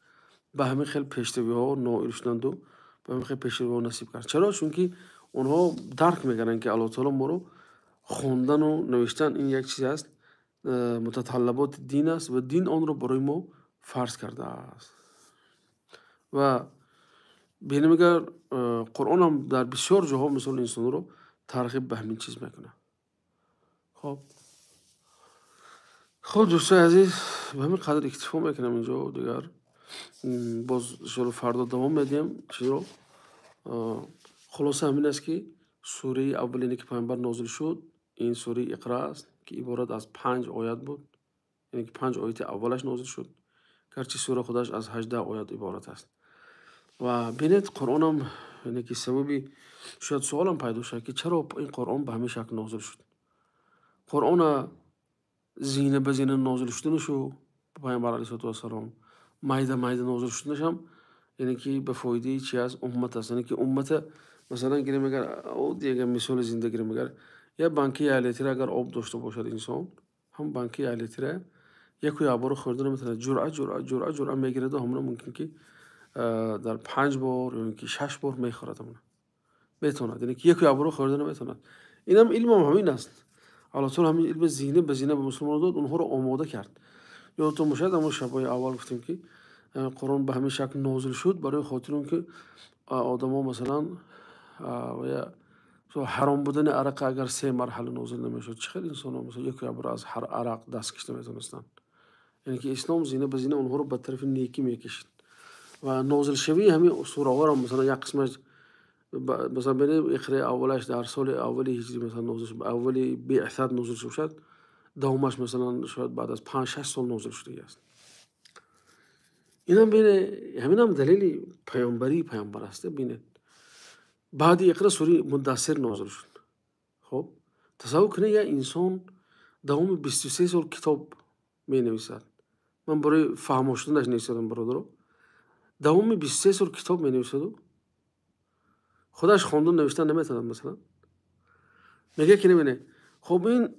Ба ҳамин хел пешравиҳо ноил шуданд, ба ҳамин хел пешравиҳо насиб кард. Чаро? Чунки онҳо дарк мекарданд, ки Аллоҳ таоло моро хондану навиштан ин як чиз аст, мутаталлаботи дин аст ва дин онро барои мо фарз кардааст. Ва бинем, агар Қуръон ҳам дар бисёр ҷоҳо мисол инсонро тарғиб ба ҳамин чиз мекунад. Хуб, дӯстои азиз, ба ҳамин қадр иктифо мекунам инҷо. Дигар боз иншоалло фардо давом медиҳем чизро. Хулоса ҳамин аст, ки сураи аввалине, ки пайғамбар нозил шуд, ин сураи Иқра аст, ки иборат аз 5 оят буд, яъне ки 5 ояти аввалаш нозил шуд, гарчи сура худаш аз 18 оят иборат аст. Ва бинед, Қуръонам, яъне ки сабаби шояд суолам пайдо шавад, ки чаро ин Қуръон ба ҳамин шакл нозил шуд. Қуръона зина ба зина нозил шуданашу пайғамбар алайҳиссалоту вассалом майда майда нозил шуданашам, яъне ки ба фоидаи чи аст? Уммат аст. Яъне ки уммата, масалан, гирем, агар оддӣ агар мисоли зинда гирем, агар як банки 1 литра агар об дошта бошад инсон, ҳам банки 1 литра яку якбора хӯрда наметавонад, ҷуръа ҷуръа ҷуръа ҷуръа мегираду ҳамона мумкин ки дар 5 бор ё ки 6 бор мехӯрад, ҳамона метавонад, яъне ки яку якбора хӯрда наметавонад. Инам илмам ҳамин аст. Аллоҳ таоло ҳамин илми зина ба зина ба мусулмонон дод, онҳоро омода кард. Ёдатон бошад, ҳамон шабҳои аввал гуфтем, ки Қуръон ба ҳамин шакл нозил шуд барои хотири он ки одамо, масалан, ҳаром будани арақа агар 3 марҳала нозил намешуд, чӣ хел инсонҳо, масалан, яку якбора аз арақ даст кашида метавонистанд? Яъне ки ислом зина ба зина онҳоро ба тарафи некӣ мекашид. Ва нозилшавии ҳамин сураҳоро, масалан, як қисмаш, масалан, бинем, Иқраи аввалаш дар соли аввали ҳиҷрӣ, масалан, нозил шуд, аввали беъсат нозил шуд, давомаш, масалан, шояд баъд аз 5-6 сол нозил шудагӣ аст. Инам бине, ҳаминам далели паёмбарии паёмбар аст. Бинед, баъди Иқра сураи Муддассир нозил шуд. Хуб, тасаввур кунед, як инсон давоми 23 сол китоб менависад. Ман барои фаҳмо шуданаш нависадам, бародаро. Давоми 23 сол китоб менависаду худаш хондан навиштан наметавонад, масалан. Мегӯяд, ки набинед, хуб, ин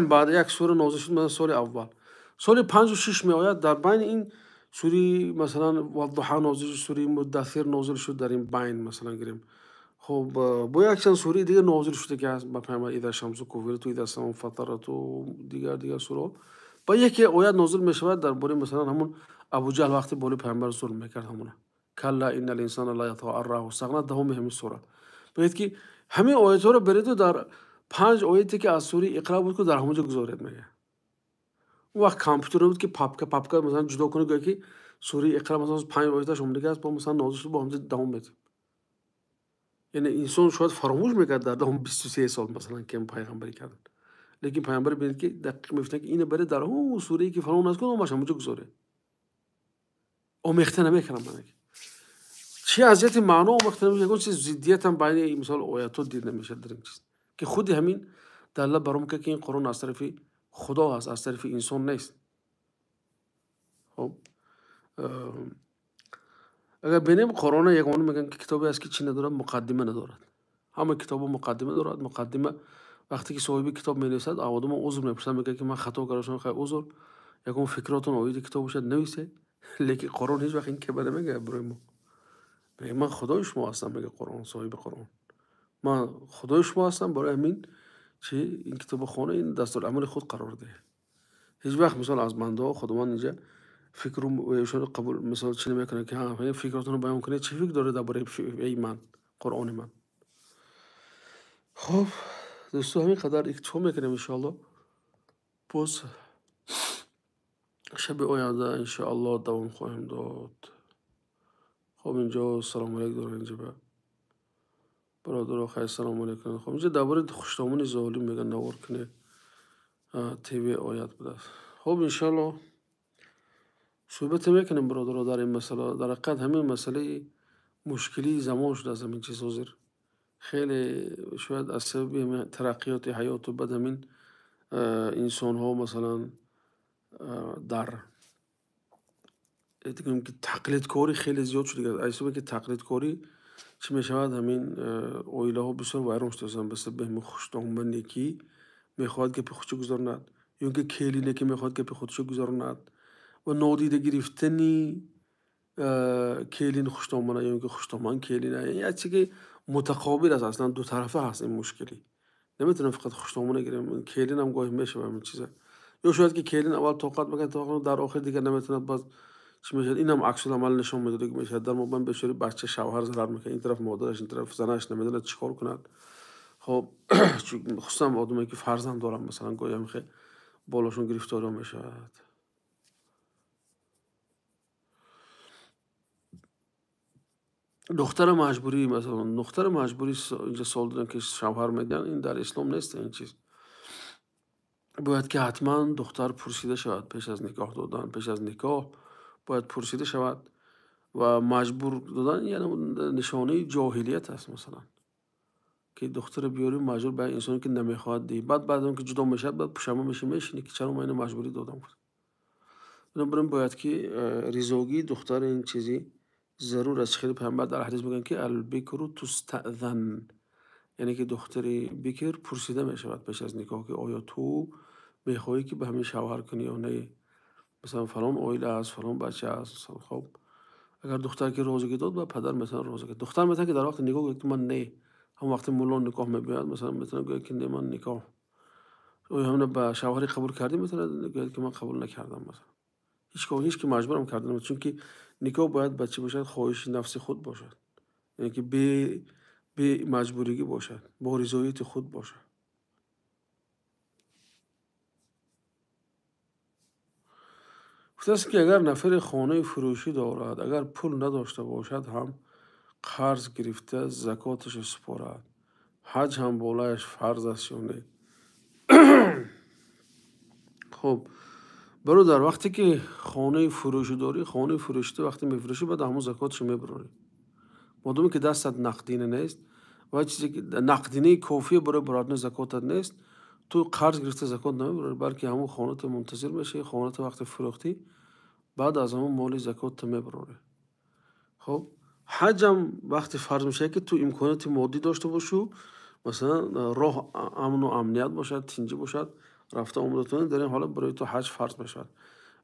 баъд як сура нозил шуд, масалан, соли аввал, соли 5-6 меояд, дар байни ин сураи, масалан, Ваддуҳа нозил шуд, сураи Муддассир нозил шуд дар ин байн, масалан, гирем. Хуб, бо якчанд сураи дигар нозил шуда, ки ҳаст ба пайғамбар, Иза шамсу куввирату, Иза саму фатарату, дигар дигар сураҳо. Ба яке оят нозил мешавад дар бораи, масалан, ҳамун Абуҷаҳл, вақте болои пайғамбар зулм мекард, ҳамуна калла иннал инсана ла ятға ан раъаху истағна, давоми ҳамин сура. Мегӯяд, ки ҳамин оятҳоро береду дар 5 ояте, ки аз сураи Иқра буд, ку дар ҳамон ҷо гузоред, мегӯяд. Он вақт компютер набуд, ки папка папка, масалан, ҷудо кунед, гӯяд, ки сураи Иқра, масалан, 5 ояташ омадагӣ аст, бо, масалан, нозил шуд, бо ҳамҷо давом медиҳем. Яъне инсон шояд фаромӯш мекард дар давоми 23 сол, масалан, ки пайғамбарӣ карданд, лекин пайғамбар, бинед, ки дақиқ мегуфтанд, ки ина баред, дар ҳамон сурае, ки фалон аст, ку номаш, ҳамонҷо гузоред. Омехта намекунам ман. Чи аз ҷиҳати маъно омехта намешавад, ягон чиз зиддиятам байни, мисол, оятҳо дида намешавад дар ин чиз, ки худи ҳамин далолат бар он мекунад, ки ин Қуръон аз тарафи Худо аст, аз тарафи инсон нест. Хуб, агар бинем, Қуръона ягона мегӯянд, ки китобе аст, ки чӣ надорад? Муқаддима надорад. Ҳама китобо муқаддима дорад. Муқаддима, вақте ки соҳиби китоб менависад, одамо узр мепурсад, мегӯяд, ки ман хато кардам, хай, узр, ягон фикротон оиди китоб бошад, нависед. Лекин Қуръон ҳеҷ вақт ин киба намегӯяд барои мо. Мегӯяд: ман Худои шумо ҳастам, мегӯяд Қуръон, соҳиби Қуръон, ман Худои шумо ҳастам, барои ҳамин чи ин китобро хона, ин дастурамали худ қарор диҳед. Ҳеҷ вақт, мисол, аз бандаҳо Худованд инҷа фикру эшонро қабул, мисол, чӣ намекунад, ки фикротонро баён кунед, чӣ фикр доред дар бораи эй ман, Қуръони ман. Хуб, дӯсто, ҳамин қадар иктифо мекунем, иншоалло. Боз шаби оянда, иншоалло, давом хоҳем дод. Хуб, инҷо салому алейк дорем инҷа ба бародаро. Хайр, салому алейкум. Хуб, инҷо дар бораи хуштомони золим мегӯянд, навор кунед, ТВ оят будааст. Хуб, иншоалло, суҳбате мекунем, бародаро, дар ин масъала. Дар ҳақиқат ҳамин масъалаи мушкилии замон шудааст ҳамин чиз ҳозир хеле, шояд аз сабаби тараққиёти ҳаёту баъд ҳамин инсонҳо, масалан, дар гӯем, ки тақлидкорӣ хеле зиёд шуда. Аз ҳисобе ки тақлидкорӣ чӣ мешавад, ҳамин оилаҳо бисёр вайрон шудаанд ба сабаби ҳамин хуштомане, ки мехоҳад гапи худшо гузаронад, ё ин ки келине, ки мехоҳад гапи худшо гузаронад, ва нодида гирифтани Келин хуштомана ё ин ки хуштоман келина, як чизе ки мутақобил аст, аслан дутарафа ҳаст ин мушкилӣ. Наметавонем фақат хуштомана гирем, келин ҳам гоҳе мешавад ҳамин чиза. Ё шояд ки келин аввал тоқат мекунад, тоқат дар охир дигар наметавонад, баъд чӣ мешавад? Ин ҳам аксуламал нишон медиҳад, ки мешавад дар мобайн бечора бача шавҳар зарар мекунад, ин тараф модараш, ин тараф занаш намедонад чӣ кор кунад. Хоб, хусусан одамое ки фарзанд доранд, масалан, гоҳе ҳам хеле болошон гирифториҳо мешавад. Духтара маҷбурӣ, масалан, духтара маҷбурӣ инҷо савол доданд, ки шавҳар медиҳанд, ин дар ислом нест ин чиз. Бояд ки ҳатман духтар пурсида шавад пеш аз никоҳ додан, пеш аз никоҳ бояд пурсида шавад ва маҷбур додан яъне нишонаи ҷоҳилият аст, масалан, ки духтара биёрӣ маҷбур ба инсоне ки намехоҳад диҳӣ. Баъд он ки ҷудо мешавад, баъд пушаймон мешавӣ, мешинӣ ки чаро ман инро маҷбурӣ додам. Бинобар ин бояд ки ризогии духтар ин чизи зарур аст. Хеле пайғамбар дар ҳадис мегӯянд, ки ал-бикру тустаъзан, яъне ки духтари бикр пурсида мешавад пеш аз никоҳ, ки оё ту мехоҳӣ ки ба ҳамин шавҳар кунӣ ё не, масалан фалон оила аст, фалон бача аст. Хоб, агар духтар ки розигӣ дод, ба падар масалан розигӣ дод. Духтар метавонад ки дар вақти никоҳ гӯяд ки ман не, ҳамон вақте мулло никоҳ мебиёяд, масалан метавонад гӯяд ки не, ман никоҳ оё ҳамина ба шавҳари қабул кардӣ, метавонад гӯяд ки ман қабул накардам, масалан. Ҳеҷ ки маҷбурам карда намешавад, чунки никоҳ бояд ба чӣ бошад? Хоҳиши нафси худ бошад, яъне ки бе маҷбуригӣ бошад, бо ризоияти худ бошад. Гуфтааст ки агар нафаре хонаи фурӯшӣ дорад, агар пул надошта бошад ҳам қарз гирифта закоташро супорад, ҳаҷ ҳам болояш фарз аст ё не? Хоб, бародар, вақте ки хонаи фурӯшӣ дорӣ, хонаи фурӯширо вақте мефурӯшӣ, баъд ҳамон закоташро мебарорӣ. Модоме ки дастат нақдина нест ва чизе ки нақдинаи кофие барои баровардани закотат нест, ту қарз гирифта закот намебарорӣ, балки ҳамон хонато мунтазир мешавӣ, хонато вақте фурӯхтӣ, баъд аз ҳамон моли закотато мебарорӣ. Хоб, ҳаҷам вақте фарз мешавад, ки ту имконоти моддӣ дошта бошӣ, масалан роҳ амну амният бошад, тинҷӣ бошад, рафта омада тунӣ, дар ин ҳолат барои ту ҳаҷ фарз мешавад.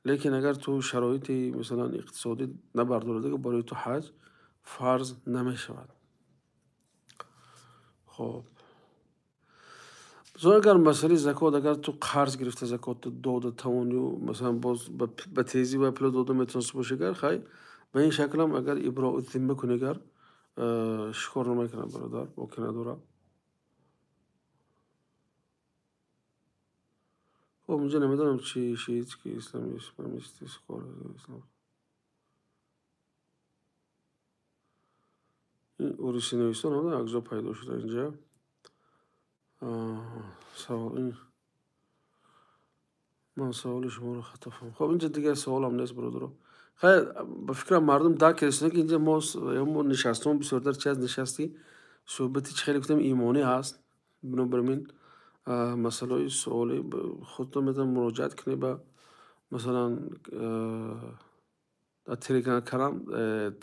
Лекин агар ту шароити масалан иқтисодӣ набардорӣ, дигар барои ту ҳаҷ фарз намешавад. Хоб, масалан агар масъалаи закот, агар ту қарз гирифта закотро дода тавонӣ, масалан боз ба тезӣ ва пул дода метавонисти бошӣ, агар хай ба ин шакл ҳам агар иброу зимма кунӣ, агар шикор намекунад бародар, боке надорад. Хоб, инҷо намедонам чи шиит ки исламист, ислом. Ин урусинависҳо намедонам як ҷо пайдо шуда инҷа. Савол ин ман саволи шуморо хато фаҳмидам. Хоб, инҷо дигар саволам нест бародаро. Хайр, ба фикрам мардум дарк карданд, ки инҷо мо нишастем бисёртар чи аз нишасти суҳбати чи хеле гуфтем имонӣ ҳаст. Бинобар ин масъалаҳои суоли худтон метавонед муроҷиат кунед ба масалан дар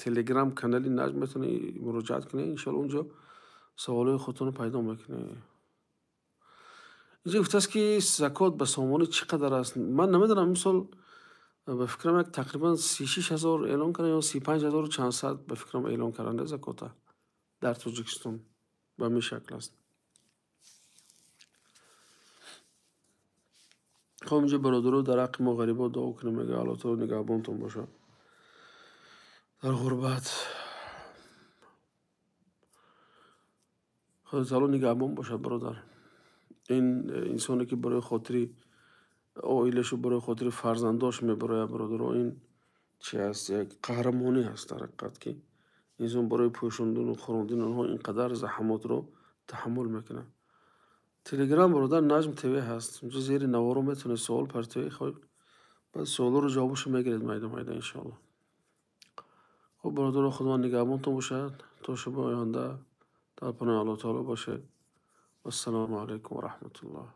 телеграм канали Наҷм метавонед муроҷиат кунед, иншоалло онҷо саволҳои худтонро пайдо мекунед. Инҷо гуфтааст ки закот ба сомонӣ чӣ қадар аст? Ман намедонам, имсол ба фикрам як тақрибан 36 000 эълон карданд ё 35 000 чанд сад ба фикрам эълон карданд закота дар Тоҷикистон. Ба ҳамин шакл аст. Хоб, инҷо бародаро дар ҳаққи мо ғарибо дуо кунем, мегӯяд Аллоҳ таоло нигаҳбонтон бошад дар ғурбат. Худо таоло нигаҳбон бошад бародар. Ин инсоне ки барои хотири оилашу барои хотири фарзандош мебарояд бародаро, ин чи аст? Як қаҳрамонӣ ҳаст дар ҳақиқат, ки инсон барои пӯшондану хӯрондани онҳо ин қадар заҳмотро таҳаммул мекунад. Телеграм бародар Наҷм ТВ ҳаст. Унҷо зери наворо метавонед савол партоед, хоб баъд саволҳоро ҷавобашро мегиред майда майда иншоалло. Хоб бародаро, Худованд нигаҳбонтон бошад. То шаби оянда дар паноҳи Аллоҳ таоло бошед. Вассалому алайкум ва раҳматуллоҳ.